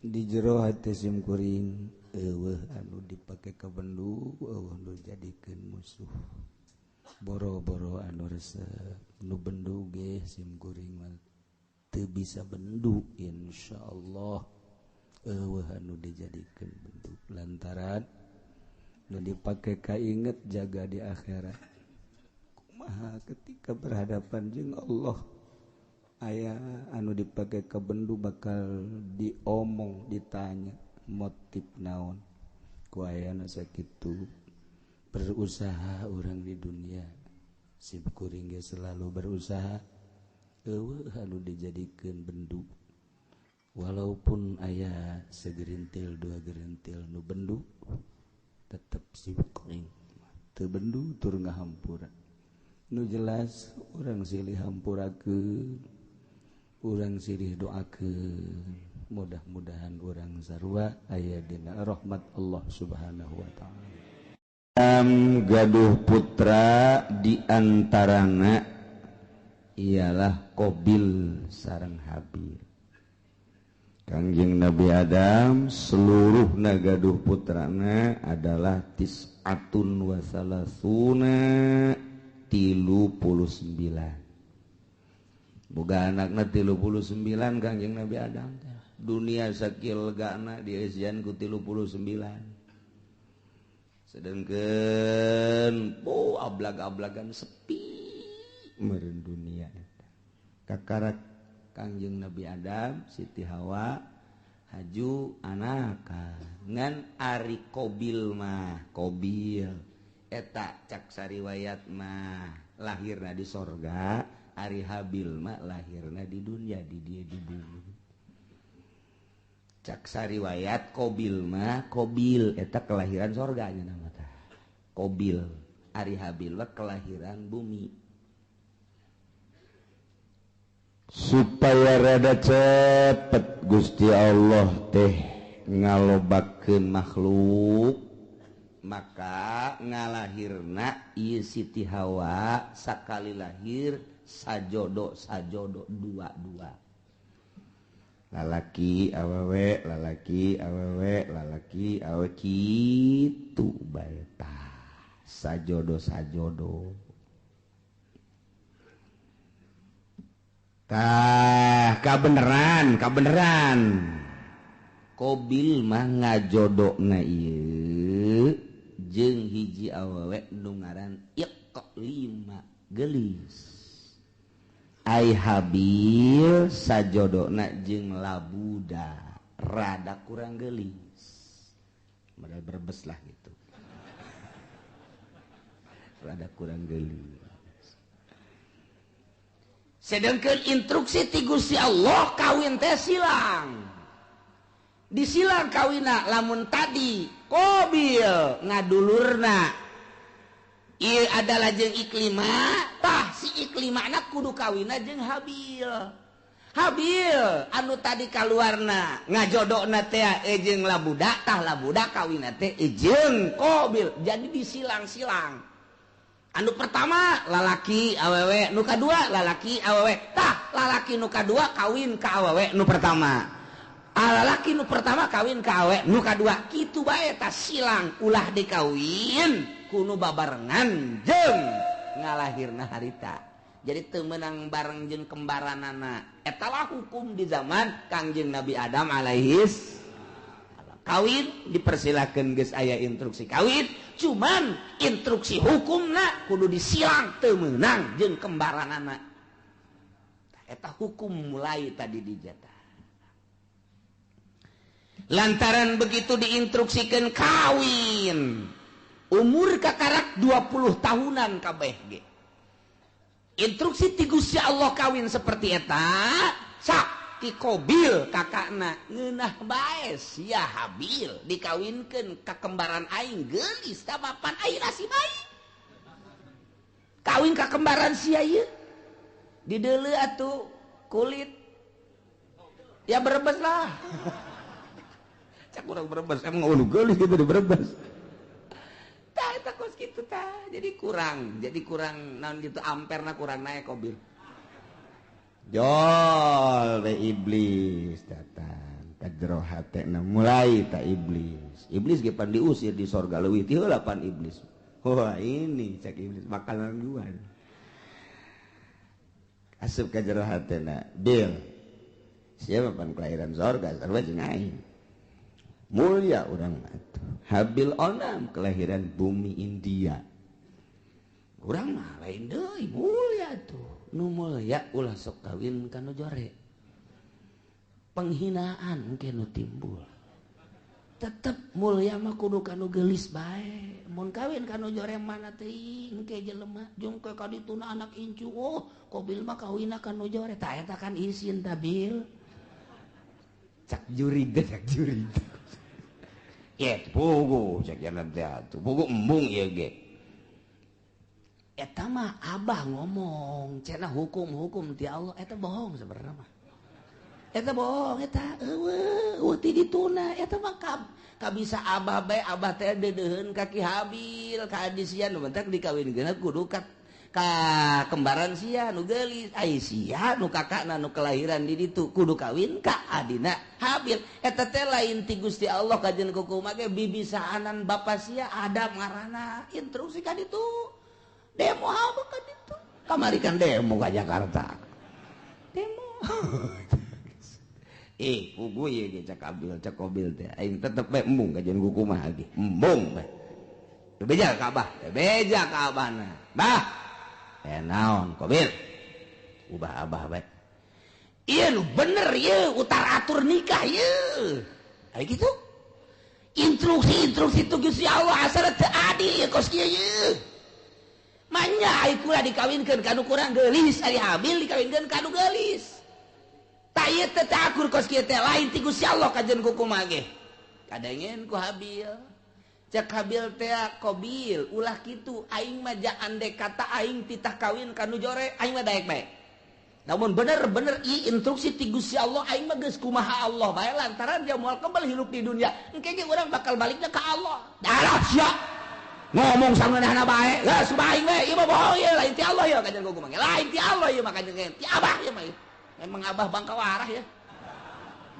[SPEAKER 1] Di jero hati simkuring eueuh anu dipake ka bendu, eueuh nu jadikeun musuh. Boro-boro anu resep nu bendu ge simkuring mah teu bisa bendu, insyaallah eueuh anu dijadikeun bendu lantaran nu dipake kainget jaga di akhirat. Kumaha ketika berhadapan jeung Allah aya anu dipake ka bendu bakal diomong, ditanya motif naon ku ayana sakitu. Berusaha orang di dunia simkuring ge selalu berusaha eueuh anu dijadikeun bendu, walaupun aya segerintil dua gerintil nu bendu tetep simkuring teu bendu tur ngahampura. Nu jelas urang silih hampurakeun, urang silih doakeun, mudah-mudahan urang sarua aya dina rahmat Allah Subhanahu wa taala. Gaduh putra diantarana ialah Qabil sareng Habil. Kangjeng Nabi Adam seluruh gaduh putrana adalah tis'atun wa salasuna 39. Boga anakna 39 Kangjeng Nabi Adam. Dunia sakil legana dieusian ku 39. Sedangkan oh ablag-ablagan sepi meureun dunia eta. Kakarak Kangjeng Nabi Adam, Siti Hawa haju anaka ngan ari Qabil mah, Qabil eta cak sariwayat mah lahirna di sorga, ari Habil mah lahirna di dunia, di dia di bumi. Cak sariwayat Qabil mah, Qabil eta kelahiran sorga nya nama tah. Qabil, ari Habil mah kelahiran bumi. Supaya rada cepet Gusti Allah teh ngalobakeun makhluk, maka ngalahirna ieu Siti Hawa sakali lahir sajodo sajodo dua-dua. Lalaki awewe, lalaki awewe, lalaki awewe kitu bae tah. Sajodo sajodo. Tah kabeneran, kabeneran. Qabil mah ngajodona ieu jeung hiji awewe nu ngaran Iqlima geulis. Ai Habil sajodona jeung Labuda rada kurang geulis. Modal berbes lah gitu. Rada kurang geulis. Sedangkan instruksi ti Gusti Allah kawin teh silang. Disilang kawina lamun tadi Qabil ngadulurna ieu adalah jeung Iklima, tah si Iklimana kudu kawina jeung Habil. Habil anu tadi kaluarna ngajodokna teh jeung Labuda, tah Labuda kawina teh jeung Qabil. Jadi disilang-silang. Anu pertama lalaki awewe, nu kadua lalaki awewe, tah lalaki nu kadua kawin ka awewe nu pertama, lalaki nu pertama kawin ka awewe nu kadua, kitu bae tah silang. Ulah dikawin kudu babarengan jeung ngalahirna harita, jadi teu meunang bareng jeung kembaranana. Eta lah hukum di zaman Kangjeng Nabi Adam alaihis. Kawin dipersilakan, geus aya instruksi kawin, cuman instruksi hukumna kudu disilang, teu meunang jeung kembaranana. Eta hukum mulai tadi dijatah. Lantaran begitu diinstruksikan kawin umur kakarak 20 tahunan kabeh ge, instruksi ti Gusti Allah kawin seperti eta. Sak ti Qabil kakakna ngeunah bae sia Habil dikawinkeun ka kembaran aing geulis, tamapan aing nasib aing kawin ka kembaran sia ieu dideuleu atuh kulit ya Brebes lah. Cak urang Brebes emang ulu geulis gitu di Brebes tah eta kos kitu tah. Jadi kurang naon gitu, amperna kurang naik. Qabil jol we, iblis datang ka jero hatena, mulai tak iblis. Iblis ge pan diusir di sorga, leuwih ti heula pan iblis. Wah, ini cek iblis makanan gua. Asup ka jero hatena, Bil, siapa pan kelahiran sorga, sarua jeung aing, mulia urang atuh. Habil onam kelahiran bumi India, urang mah lain deui, mulia tuh. Nu mulia ulah sok kawin ka nu jore, penghinaan ke nu timbul. Tetep mulia mah kudu ka nu geulis bae. Mun kawin ka nu jore mana teuing ke jelema jeung ke kadituna anak incu, oh, Qabil mah kawinna ka nu jore, tah eta kan isin tah, Bil. Cak jurig, cak jurig ye, pugu cak jalan teh atuh, pugu embung ieu ge. Eta mah abah ngomong cenah hukum-hukum ti Allah, eta bohong sebenarnya mah. Eta bohong eta, eueuh eueuh ti dituna eta mah. Kabisa abah bae, abah teh deudeuheun ka Ki Habil ka adi sia nu bentak dikawinkeun kudu ka kembaran sia nu geulis, ai sia nu kakakna nu kelahiran di ditu kudu kawin ka adina Habil. Eta teh lain ti Gusti Allah kajen kukumaha ge, bibisaanan bapa sia Adam ngaranna, instruksi ka ditu. Demo apa kan itu kamari kan, demo ke Jakarta, demo. Eh, pugu ye ge, cak Abil, cak Qabil teh aing tetep bae embung kajian kumaha ge, embung bae. Beja ka abah, beja ka abahna. Bah, eh, naon Qabil? Ubah abah bae. Iya nu bener ieu utar atur nikah ieu. Aya gitu. Instruksi-instruksi tu Gusti Allah asal teu adil ieu kos kieu ieu. Manya ai kula dikawinkeun ka nu kurang geulis, ari Habil dikawinkeun ka nu geulis. Tah ieu teh teu akur kos kieu teh, lain ti Gusti Allah kajen kukumaha ge. Kadengen ku Habil. Cek Habil teh, Qabil, ulah kitu, aing mah andek kata aing titah kawin ka nu jore, aing mah daek bae. Namun bener-bener i instruksi ti Gusti Allah, aing mah geus kumaha Allah bae, lantaran dia moal kebal hirup di dunia. Engke ge urang bakal baliknya ka Allah. Darah sia. Ngomong sangeunahna bae. Geus aing we, ieu mah bohong ieu, lain ti Allah ieu kajen kumaha. Lain ti Allah ieu mah kajen ti abah ieu mah. Memang abah bangka warah ya.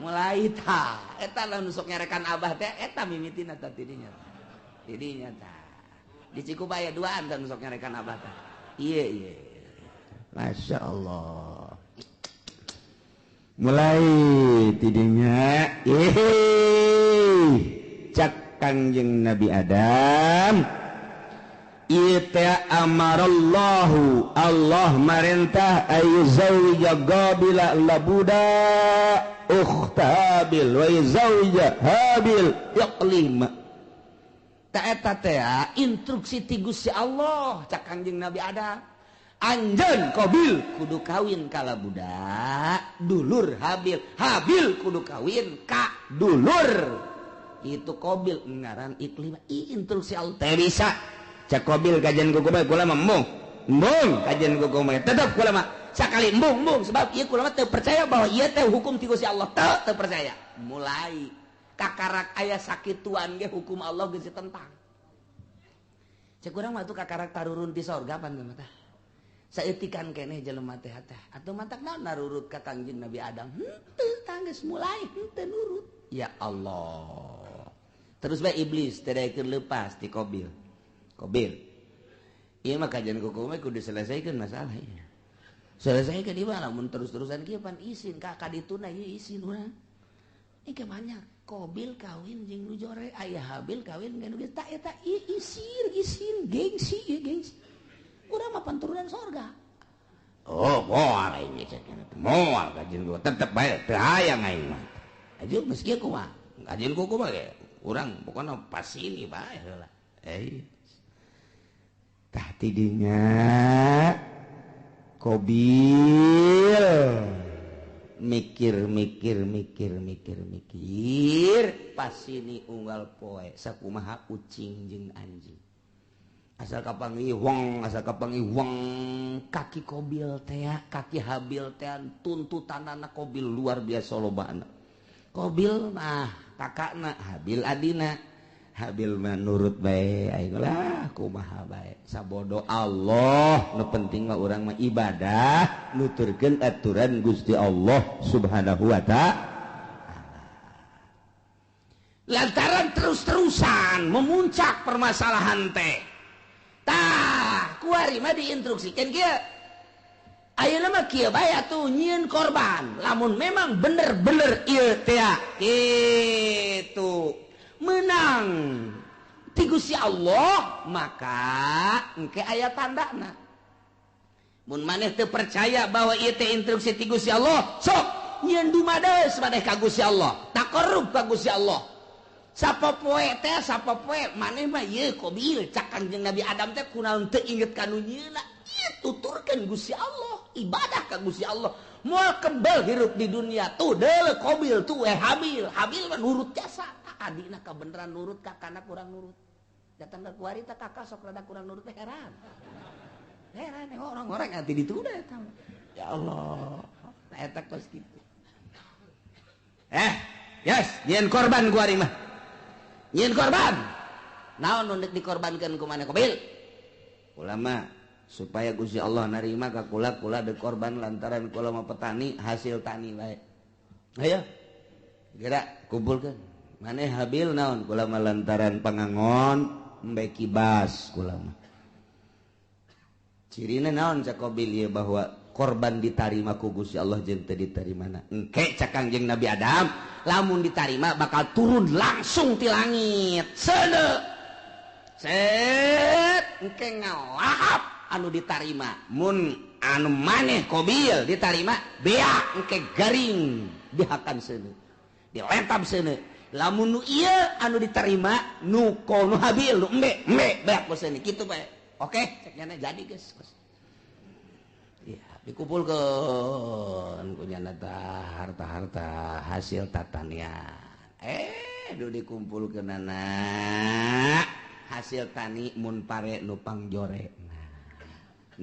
[SPEAKER 1] Mulai ta, eta lah nu sok nyarekan abah teh eta mimitina tah tidinya. Tidinya tah. Di Cikubaya duaan tah nu sok nyarekan abah tah. Iya iya. Masya Allah. Mulai tidinya, ih, cak Kangjeng Nabi Adam. Ita amarallahu, Allah marentah ayyuzawwija Qabila labuda ukhta Habil wa yuzawwija Habil Iqlima. Ta eta teh instruksi ti Gusti Allah, cak Kangjeng Nabi Adam. Anjeun Qabil kudu kawin kala budak dulur Habil, Habil kudu kawin ka dulur itu Qabil ngaran Iklimah. Instruksi Allah teh bisa cak Qabil kajian kuku bae kula mah embung embung kajian kuku bae tetep kula mah sakali embung embung sebab ieu kula mah teu percaya bahwa ieu teh hukum ti Gusti Allah, teu percaya. Mulai kakarak aya sakituan ge hukum Allah geus ditentang. Cek urang mah tuh kakarak tarurun di sorga pan mah tah saeutikan keneh jelema teh teh atuh matak naon narurut ka Kangjeng Nabi Adam henteu tanggeus mulai henteu nurut. Ya Allah, terus bae iblis teh daekeun leupas ti Qabil. Qabil ieu mah kajian kuku mah kudu diselesaikan masalah ieu, selesaikan ieu mah. Lamun terus-terusan kieu pan isin ka kadituna ieu isin urang. Ini banyak Qabil kawin jeung nu jore, aya Habil kawin jeung nu geus tak eta isin isin gengsi ieu gengsi. Urang mah turunan sorga. Oh, moal aing cek moal kajian gua tetep bae teu hayang aing mah. Aju geus kieu kumaha? Kajian kuku mah ge urang pokona pas ini bae heula. Eh. Tah tidinya Qabil mikir mikir mikir mikir mikir pas ini unggal poe sakumaha ucing jeung anjing. Asal kapanggih wong, asal kapanggih wong, kaki Qabil teh, kaki Habil teh tuntutanana Qabil luar biasa lobana. Qabil mah kakakna, Habil adina. Habil mah nurut bae aing lah kumaha bae. Sabodo Allah, nu penting mah urang mah ibadah, nuturkeun aturan Gusti Allah Subhanahu wa ta'ala. Lantaran terus-terusan memuncak permasalahan teh. Tah, kuari mah diinstruksikan kieu. Ayeuna mah kieu bae atuh nyieun korban. Lamun memang bener-bener ieu teh kitu menang ti Gusti Allah, maka engke aya tandana. Mun maneh teu percaya bahwa ieu teh instruksi ti Gusti Allah, sok nyieun dumades maneh ka Gusti Allah, taqarrub ka Gusti Allah. Sapopoe teh sapopoe maneh mah ieu Qabil cak Kangjeng Nabi Adam teh kunaon teu inget ka nu nyieunna. Ieu tuturkeun Gusti Allah, ibadah ka Gusti Allah. Moal kebel hirup di dunia tuh deuleu Qabil tuh Habil. Habil mah nurut jasa. Adina kabeneran nurut, kakana kurang nurut. Datang ke kuari teh kakak sok rada kurang nurut teh heran. Heran orang-orang nanti ditunda eta. Ya Allah. Nah eta kos kitu. Yes, nyieun korban kuari mah. Nyieun korban. Naon nu deuk dikorbankeun ku maneh Qabil? Ulama supaya Gusti Allah narima ka kula, kula deuk korban lantaran kula mah petani hasil tani bae. Ayo. Gerak kumpulkeun. Maneh Habil naon kula mah lantaran pangangon embe kibas kula mah. Cirina naon cak Qabil ieu bahwa korban ditarima ku Gusti Allah jeung teu ditarimana. Engke cak Kangjeng Nabi Adam lamun ditarima bakal turun langsung ti langit. Seuneu. Set engke ngalahap anu ditarima. Mun anu maneh Qabil ditarima beak engke garing dihakan seuneu. Diletap seuneu. Lamun nu ieu anu diterima nu nu Habil nu embe embe beak ku seuneu kitu bae. Oke, cek nyana jadi geus. Ya, dikumpulkeun ku nyana harta-harta hasil tatanian. Duh dikumpulkeunana hasil tani mun pare nu pangjore. Nah,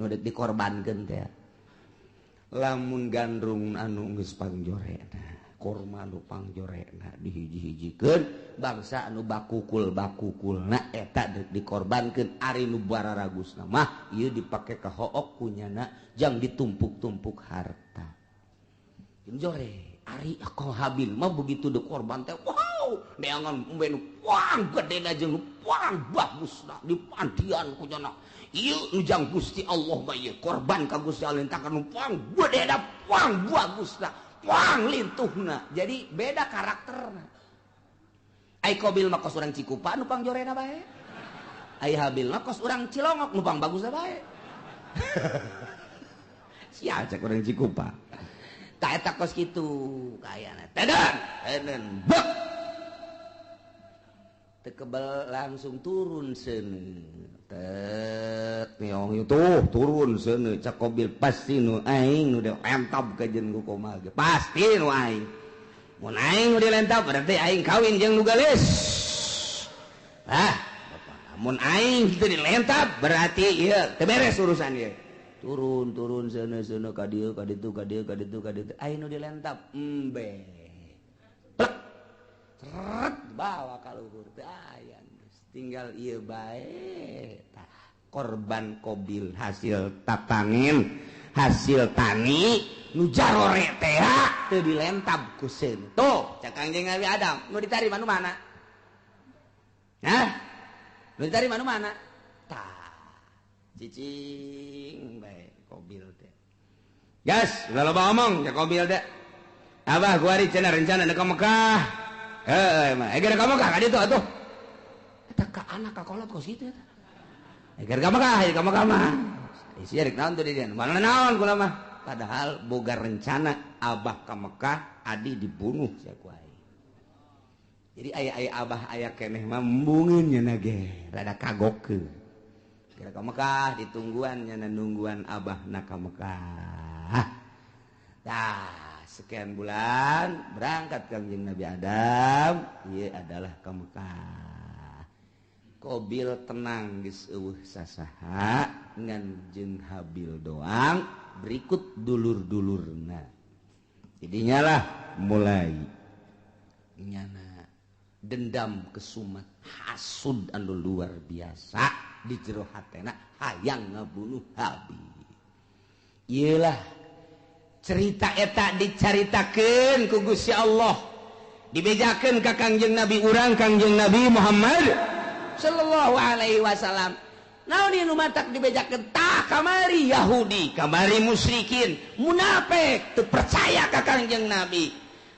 [SPEAKER 1] nu deuk dikorbankeun teh. Lamun gandrung anu geus pangjorena, korma nu pangjorena dihiji-hijikeun bangsa anu bakukul-bakukulna eta deuk dikorbankeun. Ari nu bararagusna mah ieu dipake ka hook kunyana jang ditumpuk-tumpuk harta. Jore ari ko Habil mah begitu deuk korban teh wow neangan embe nu puang gedena jeung nu puang bagusna dipandian kunyana. Ieu nu jang Gusti Allah mah ieu korban ka Gusti Allah takan nu puang gedena puang bagusna puang lintuhna. Jadi beda karakterna. Ai Qabil mah kos urang Cikupa nu pangjorena bae. Ai Habil mah kos urang Cilongok nu pang bagusna bae. Sia cek urang Cikupa. Tah eta kos kitu kayana. Teden, teden bek. Teu kebel langsung turun seuneu. Tet meong itu turun seuneu cak Kobil, pasti nu aing nu dilentab kajeun ku Komal ge. Pasti nu aing. Mun aing nu dilentab berarti aing kawin jeung nu geulis. Ah, mun aing teu dilentab berarti ieu teu beres urusan ieu. Turun turun seuneu seuneu ka dieu ka ditu ka dieu ka ditu ka ditu aing nu dilentab embe. Plek. Seret bawa ka luhur teu aya. Tinggal ieu bae. Tah, korban Kobil hasil tatanin, hasil tani nu jarore teh teu dilentab ku seuneu. Tuh, cak Kangjeng Nabi Adam, nu ditarima nu mana? Hah? Nu ditarima nu mana? Tah, cicing bae Kobil teh. Gas, ulah loba omong cak Kobil teh. Abah gua cenah rencana ka Mekah. Heuh, mah. Eh, ka Mekah ka ditu atuh. Eta ka anak ka kolot kos kitu eta. Eger ka Mekah, ka Mekah mah. Isi rek naon tuh di dieu? Mana naon kula mah. Padahal boga rencana abah ka Mekah, adi dibunuh sia ku aing. Jadi aya-aya abah aya keneh mah embungeun nya ge, rada kagokeun. Kira ka Mekah ditungguan nya nungguan abah na ka Mekah. Tah, sekian bulan berangkat Kangjeng Nabi Adam, ieu adalah ka Mekah. Kobil tenang geus eueuh sasaha ngan jeung Habil doang berikut dulur-dulurna. Jadinya lah mulai nyana dendam kesumat hasud anu luar biasa di jero hatena hayang ngabunuh Habil. Iyalah cerita eta dicaritakeun ku Gusti Allah, dibejakeun ka Kangjeng Nabi urang Kangjeng Nabi Muhammad sallallahu alaihi wasallam. Naon ieu nu matak dibejakeun? Tah kamari Yahudi, kamari musyrikin, munafik teu percaya ka Kangjeng Nabi.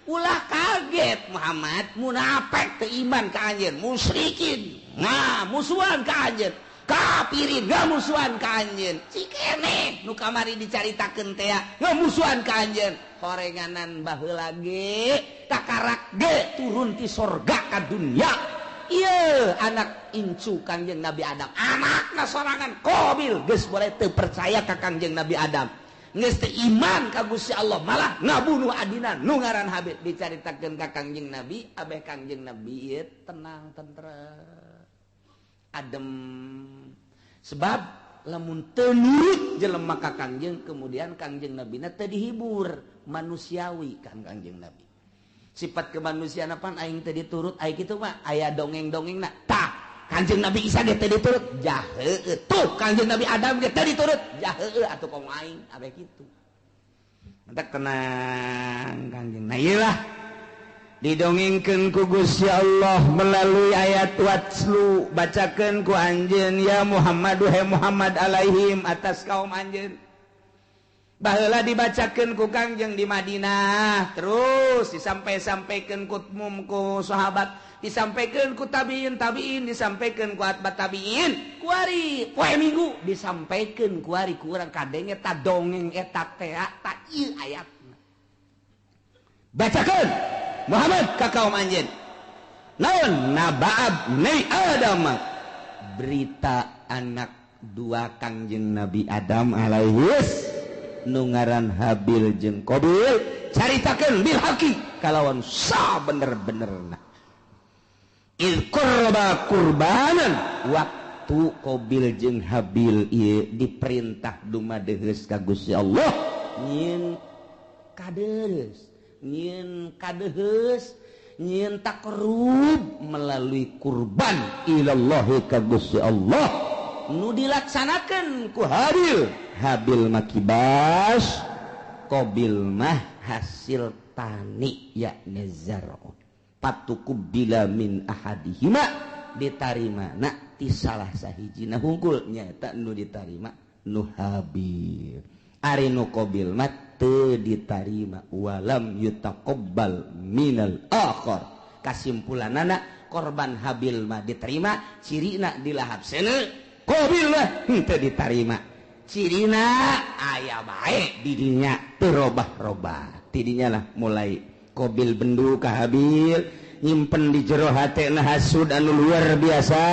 [SPEAKER 1] Ulah kaget Muhammad, munafik teu iman ka anjeun, musyrikin nah musuhan ka anjeun, kafirin ngamusuhan ka anjeun. Cikene nu kamari dicaritakeun teh ngamusuhan ka anjeun. Horenganan baheula ge kakarak ge turun ti sorga ka dunya. Ieu anak incu Kangjeng Nabi Adam, anakna sorangan Kobil geus boleh teu percaya ka Kangjeng Nabi Adam, geus teu iman ka Gusti Allah, malah ngabunuh adina nu ngaran Habil. Dicaritakeun ka Kangjeng Nabi, abeh Kangjeng Nabi ieu tenang tentrem adem, sebab lamun teu nurut jelema ka Kangjeng, kemudian Kangjeng Nabina teu dihibur manusiawi kan Kangjeng Nabi. Sifat kemanusiaan apaan aing teu diturut aing kitu mah aya dongeng-dongengna. Tah, Kangjeng Nabi Isa ge teu diturut, jaheueuh. Tuh, Kangjeng Nabi Adam ge teu diturut, jaheueuh atuh komo aing abeh kitu. Mentak tenang Kangjeng. Nah ieu lah didongengkeun ku Gusti Allah melalui ayat watslu, bacakeun ku anjeun ya Muhammad duhe Muhammad alaihim atas kaum anjeun. Baheula dibacakeun ku Kangjeng di Madinah, terus disampai-sampaikeun ku umum ku sahabat, disampaikeun ku tabiin tabiin, disampaikeun ku atba tabiin, kuari poe Minggu disampaikeun kuari ku urang kadenge ta dongeng eta teh ta ieu ayatna. Bacakeun Muhammad ka kaum anjeun. Naon nabaab nei Adam, berita anak dua Kangjeng Nabi Adam alaihis nu ngaran Habil jeung Qabil, caritakeun bil haqi kalawan sabener-benerna. Iz qurba qurbanan, waktu Qabil jeung Habil ieu diperintah dumadeheus ka Gusti Allah nyieun kadeus, nyieun kadeheus, nyieun takrub melalui kurban ilallahi ka Gusti Allah nu dilaksanakeun ku Habil. Habil makibas, Qabil mah hasil tani yakni zar'un. Patuqubila min ahadihima, ditarima na ti salah sahijina hungkul nyaeta nu ditarima nu Habil. Ari nu Qabil mah teu ditarima, walam yutaqabbal minal akhar. Kasimpulanana korban Habil mah diterima, cirina dilahap seuneu, Qabil mah henteu ditarima. Cirina aya bae didinya teu robah-robah. Tidinya lah mulai Qabil bendu ka Habil, Nyimpen di jero hatena hasud anu luar biasa,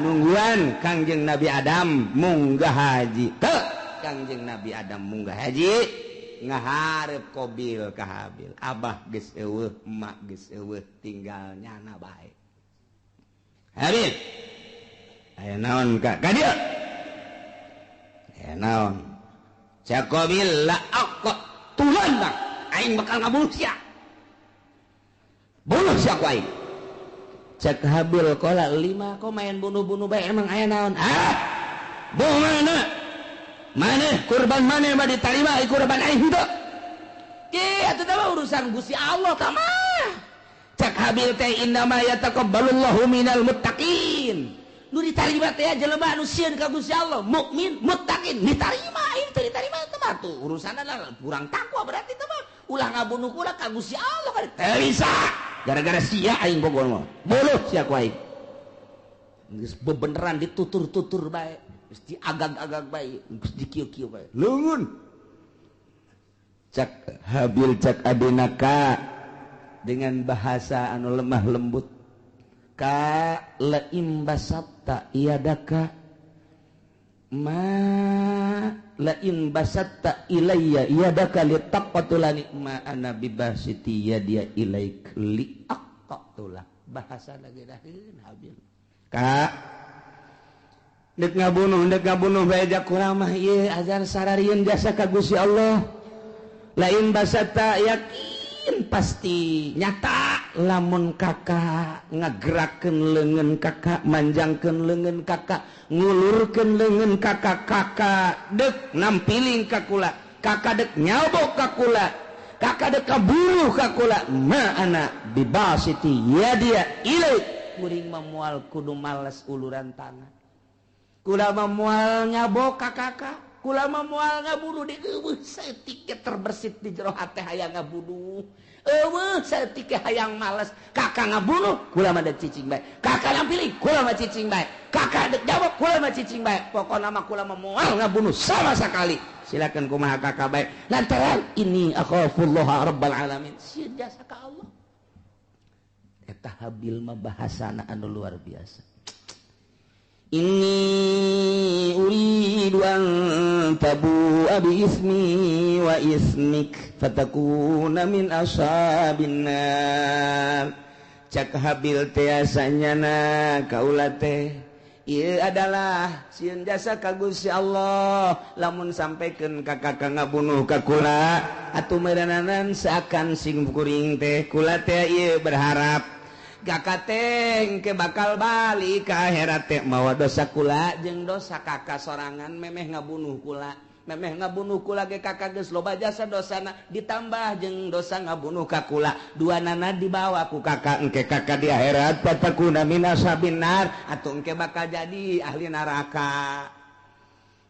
[SPEAKER 1] nungguan Kangjeng Nabi Adam munggah haji. Teu Kangjeng Nabi Adam munggah haji ngaharep Qabil ka Habil. Abah geus eueuh, emak geus eueuh, tinggal nyana bae. Habil, aya naon ka ka dieu? Aya naon? Cak Qabil, la aqtulannak, aing bakal ngabunuh sia. Bunuh sia ku aing. Cak Habil, qala lima, kok main bunuh-bunuh bae, emang aya naon? Ah, bunuh mana? Mana kurban mana mah diterima, kurban aing henteu. Ki atuh teh urusan Gusti Allah tah mah. Cak Habil teh, innama yataqabbalullahu minal muttaqin. Nu ditarima teh jelema anu sieun ka Gusti Allah, mukmin, muttaqin, ditarima. Aing teu ditarima teh mah tuh urusanna lah kurang takwa berarti teh mah. Ulah ngabunuh kula ka Gusti Allah kan teu bisa. Gara-gara sia aing pokona mah. Bunuh sia ku aing. Geus bebeneran ditutur-tutur bae, geus diagag-agag bae, geus dikieu-kieu bae. Leungeun. Cak Habil cak adina ka dengan bahasa anu lemah lembut. Ka laim basatta yadaka ma lain basatta ilayya yadaka litaqtulani ma ana bibasiti yadiya ilaik liaqtula. Bahasa lagi daheun Habil. Ka dek ngabunuh bae jak kula mah ieu azan sararieun jasa ka Gusti Allah. Lain basatta yakin pasti nyata lamun kakak ngagerakeun leungeun kakak, manjangkeun leungeun kakak, ngulurkeun leungeun kakak, kakak dek nampiling ka kula, kakak dek nyabok ka kula, kakak dek kaburuh ka kula, ma ana bibasiti yadia ilaik. Kuring mah moal kudu males uluran tangan, kula mah moal nyabok ka kakak, kula mah moal ngabunuh. Di eueuh saeutik ge terbersit di jero hate hayang ngabunuh, eueuh saeutik ge hayang males. Kakak ngabunuh kula mah dek cicing bae, kakak nampiling kula mah cicing bae, kakak dek jawab kula mah cicing bae. Pokona mah kula mah moal ngabunuh sama sekali. Silakan kumaha kakak bae, lantaran ini akhafullaha rabbal alamin, sieun jasa ka Allah. Eta Habil mah bahasana anu luar biasa. Inni uridu an tabu'a bi ismi wa ismik fatakuna min ashabin nar. Cak Habil teh asanyana kaula teh ieu adalah sieun jasa ka Gusti Allah, lamun sampaikeun ka kakak ngabunuh ka kula atuh meureunanan seakan sing kuring teh kula teh ieu berharap kakak teh ke bakal balik ke akhirat teh mawa dosa kula jeung dosa kakak sorangan. Memeh ngabunuh kula, memeh ngabunuh kula ge kakak geus loba jasa dosana, ditambah jeung dosa ngabunuh ka kula, dua nana dibawa ku kakak, engke kakak di akhirat fatakuna min ashabin nar, atuh engke bakal jadi ahli neraka.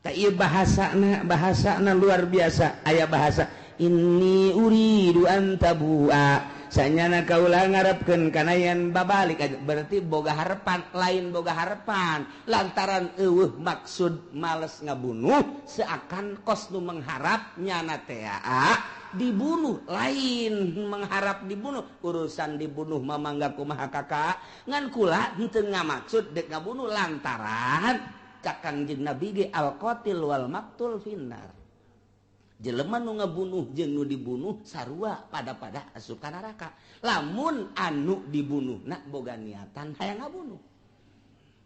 [SPEAKER 1] Tah ieu bahasana, bahasana luar biasa. Aya bahasa inni uridu an tabu'a, sanyana kaula ngarepkeun kana yen babalik aja, berarti boga harapan, lain boga harapan lantaran eueuh maksud males ngabunuh, seakan kos nu mengharap nyana teh dibunuh, lain mengharap dibunuh. Urusan dibunuh mah mangga kumaha kakak, ngan kula henteu ngamaksud dek ngabunuh lantaran cak Kangjeng Nabi ge al qatil wal maktul finnar. Jelema nu ngabunuh jeung nu dibunuh sarua pada-pada asup ka neraka. Lamun anu dibunuh na boga niatan hayang ngabunuh.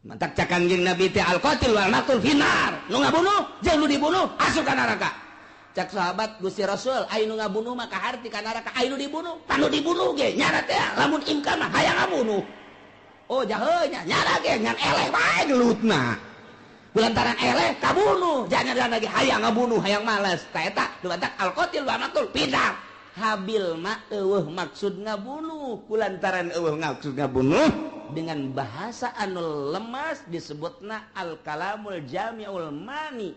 [SPEAKER 1] Mantak cak Kangjeng Nabi teh al qatil wal maktul finnar. Nu ngabunuh jeung nu dibunuh asup ka neraka. Cak sahabat Gusti Rasul, aya nu ngabunuh mah kaharti ka neraka, aya nu dibunuh, panu dibunuh ge nyana teh lamun imkan mah hayang ngabunuh. Oh jahe nya nyana ge ngan eleh bae gelutna. Lantaran eleh kabunuh, jangan lagi hayang ngabunuh, hayang malas. Ta eta dumantak al qatil wa maktul pindah. Habil mah eueuh maksud ngabunuh, kulantaran eueuh maksud ngabunuh dengan bahasa anu lemas disebutna al kalamul jami'ul mani.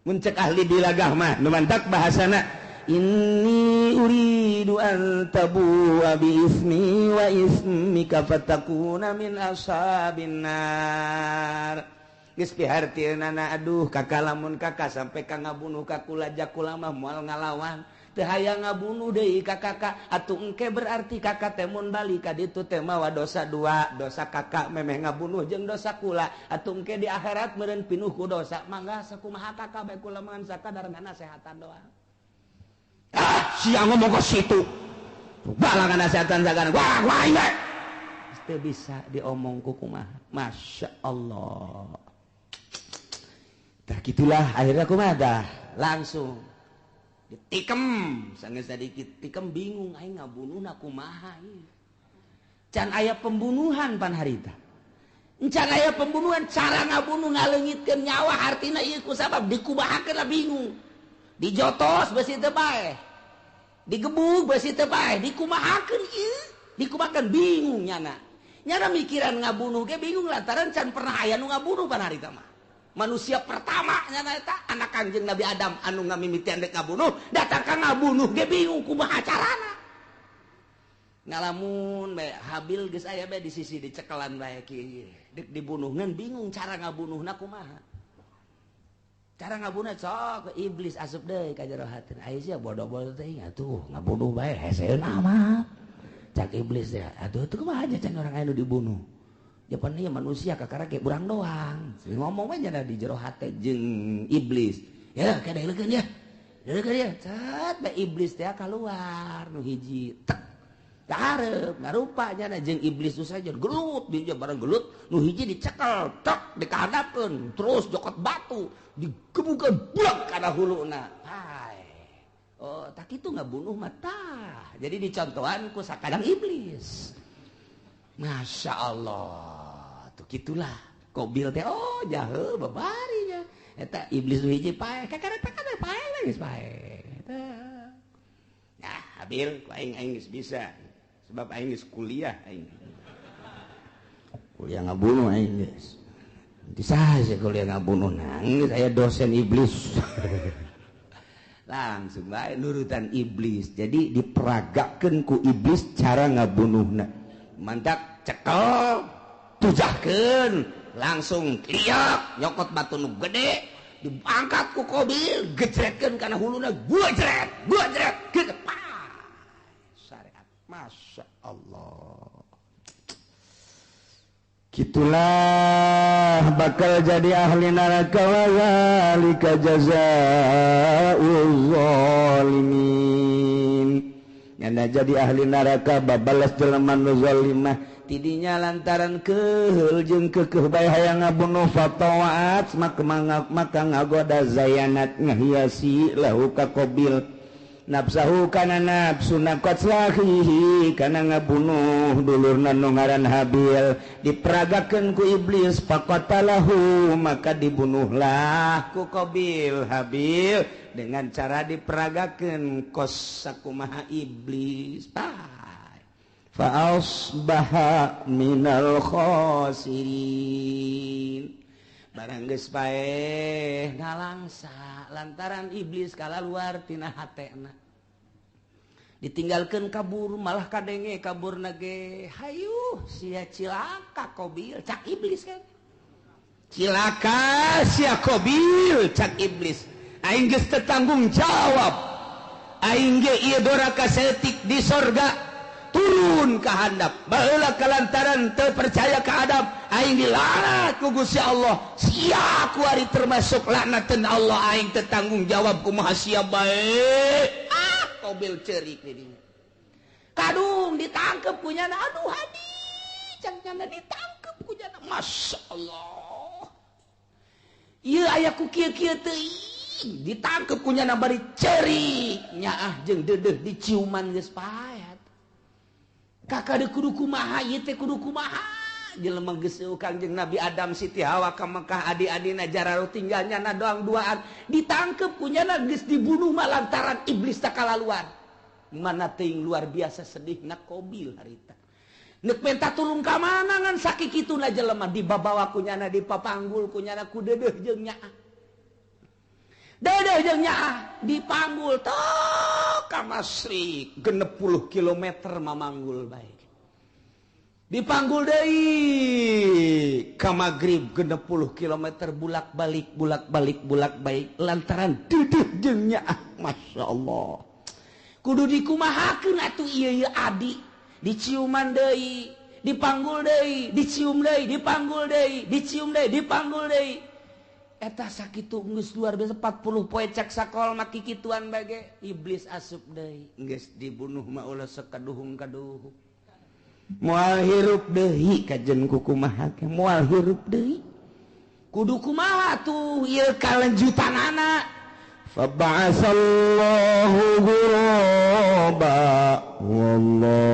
[SPEAKER 1] Mun cek ahli bilagah mah nu mantak bahasana inni uridu an tabu'a bi ismi wa ismika fatakuna min ashabin nar. Geus pihartieunana aduh kakak lamun kakak sampai ka ngabunuh ka kula jakula mah moal ngalawan. Teu hayang ngabunuh deui ka kakak. Atuh engke berarti kakak teh mun balik ka ditu teh mawa dosa dua, dosa kakak memeh ngabunuh jeung dosa kula. Atuh engke di akhirat meureun pinuh ku dosa. Mangga sakumaha kakak bae, kula mah sakadar nasehatan doang. Ah, sia ngomong ke situ. Balangan nasehatan sagana. Wah, wah, wah. Teu bisa diomong ku kumaha. Masya Allah. Tah, gitulah akhirnya kumaha dah. Langsung ditikem, sangat sedikit tikem, bingung aing ngabunuh kumaha ieu. Can aya pembunuhan pan harita. Can aya pembunuhan, cara ngabunuh, ngaleungitkeun nyawa, artina ieu ku sabab dikumahakeun lah, bingung. Dijotos besi teu paeh. Digebug besi teu paeh, dikumahakeun ieu? Dikumahakeun, bingung nyana. Nyana mikiran ngabunuh ge bingung lantaran can pernah aya nu ngabunuh pan harita mah. Manusia pertama nyana eta anak Kanjeng Nabi Adam anu ngamimitian dek ngabunuh, datang ka ngabunuh ge bingung kumaha carana. Ngalamun bae, Habil geus aya bae di sisi, dicekelan bae kieu. Dek dibunuh ngan bingung cara ngabunuhna kumaha. Cara ngabunuh sok iblis asup deui ka jero hatina. Aya sia bodoh-bodoh teh, atuh ngabunuh bae heseun amat. Cak iblis ya, atuh itu kumaha aja can orang aya nu dibunuh. Japan ieu manusia kakara kayak burang doang. Ngomong aja di jero hate jeung iblis. Ya, kada leukeun ya. Leukeun ya. Cet bae iblis teh keluar nu hiji. Tek. Kaharep ngarupa nya jeung iblis nu saja gelut dia, bareng gelut nu hiji dicekel, tek, dikahadapkeun, terus jokot batu digebukeun buak kana huluna. Hai. Oh, tak itu ngabunuh mata. Jadi dicontohan ku sakadang iblis. Masya Allah, tuh gitulah. Kobil teh, oh jahe babarinya. Eta iblis nu hiji paeh, kakara takana paeh geus paeh. Eta. Nah, Habil, ku aing, aing geus bisa. Sebab aing geus kuliah aing. Kuliah ngabunuh aing geus. Nanti saja kuliah ngabunuh nangis aya dosen iblis. Langsung bae nurutan iblis. Jadi diperagakeun ku iblis cara ngabunuhna. Mantak cekel, tujahkeun, langsung liak nyokot batu nu gede, diangkat ku Kobil, gejretkeun kana huluna, gua jret, gua jret, gitu. Syariat. Masya Allah.
[SPEAKER 2] Gitulah bakal jadi ahli neraka, wa zalika jazaa'ul zalimin. Nyana jadi ahli neraka babalas jelema nu zalimah tidinya lantaran keheul jeung keukeuh bae hayang ngabunuh. Fatawat, maka maka ngagoda, zayanat ngahiasi, lahu ka Qabil, nafsahu kana nafsuna, qatlahihi kana ngabunuh dulurna nu ngaran Habil. Diperagakeun ku iblis, faqatalahu, maka dibunuhlah ku Qabil Habil dengan cara diperagakeun kos sakumaha iblis. Fa asbaha minal khasirin. Barang geus paeh ngalangsa lantaran iblis kalaluar tina hatena, ditinggalkan kabur, malah kadenge kabur nage, "Hayu sia, cilaka Kobil," cak iblis kan, "Cilaka sia Kobil," cak iblis, "aing geus teu tanggung jawab aing ge ieu, doraka saeutik di sorga turun ka handap baheula kalantaran teu percaya ka Adam aing dilaknat ku Gusti Allah. Sia kuari termasuk laknatan Allah. Aing teu tanggung jawab, kumaha sia bae." Ah, Kobil cerik di dinya, kadung ditangkep ku nyana. "Aduh, hadi," cang nyana, ditangkep ku nyana. Masya Allah, ieu aya ku kieu-kieu teuing. Ditangkep ku nyana bari cerik, nyaah jeung deudeuh diciuman geus paet. Kakak de kudu kumaha ieu teh, kudu kumaha jelema geus Kangjeng Nabi Adam, Siti Hawa ka Mekah, adi-adina jararo, tinggal nyana doang duaan. Ditangkep ku nyana, geus dibunuh mah lantaran iblis tak kalaluan. Mana teuing luar biasa sedihna Kobil harita. Nek minta tulung ka mana ngan sakikituna jelema dibabawa ku nyana, dipapanggul ku nyana ku deudeuh jeung nyaah. Deudeuh jeung nyaah dipanggul tok ka Masyrik 60 kilometer mamanggul bae. Dipanggul deui ka Maghrib 60 kilometer, bulak balik, bulak balik, bulak balik lantaran deudeuh jeung nyaah. Masya Allah. Kudu dikumahakeun atuh ieu ieu adi, diciuman deui, dipanggul deui, dicium deui, dipanggul deui, dicium deui, dipanggul deui. Eta sakitu geus luar biasa 40 poe cek sakol mah kikituan bage iblis asup deui. Geus dibunuh mah ulah sekaduhung-kaduhung. Moal hirup deui kajen kukumaha ge moal hirup deui. Kudu kumaha tuh ieu kalanjutanana.
[SPEAKER 1] Faba'asallahu ghuraba wallahu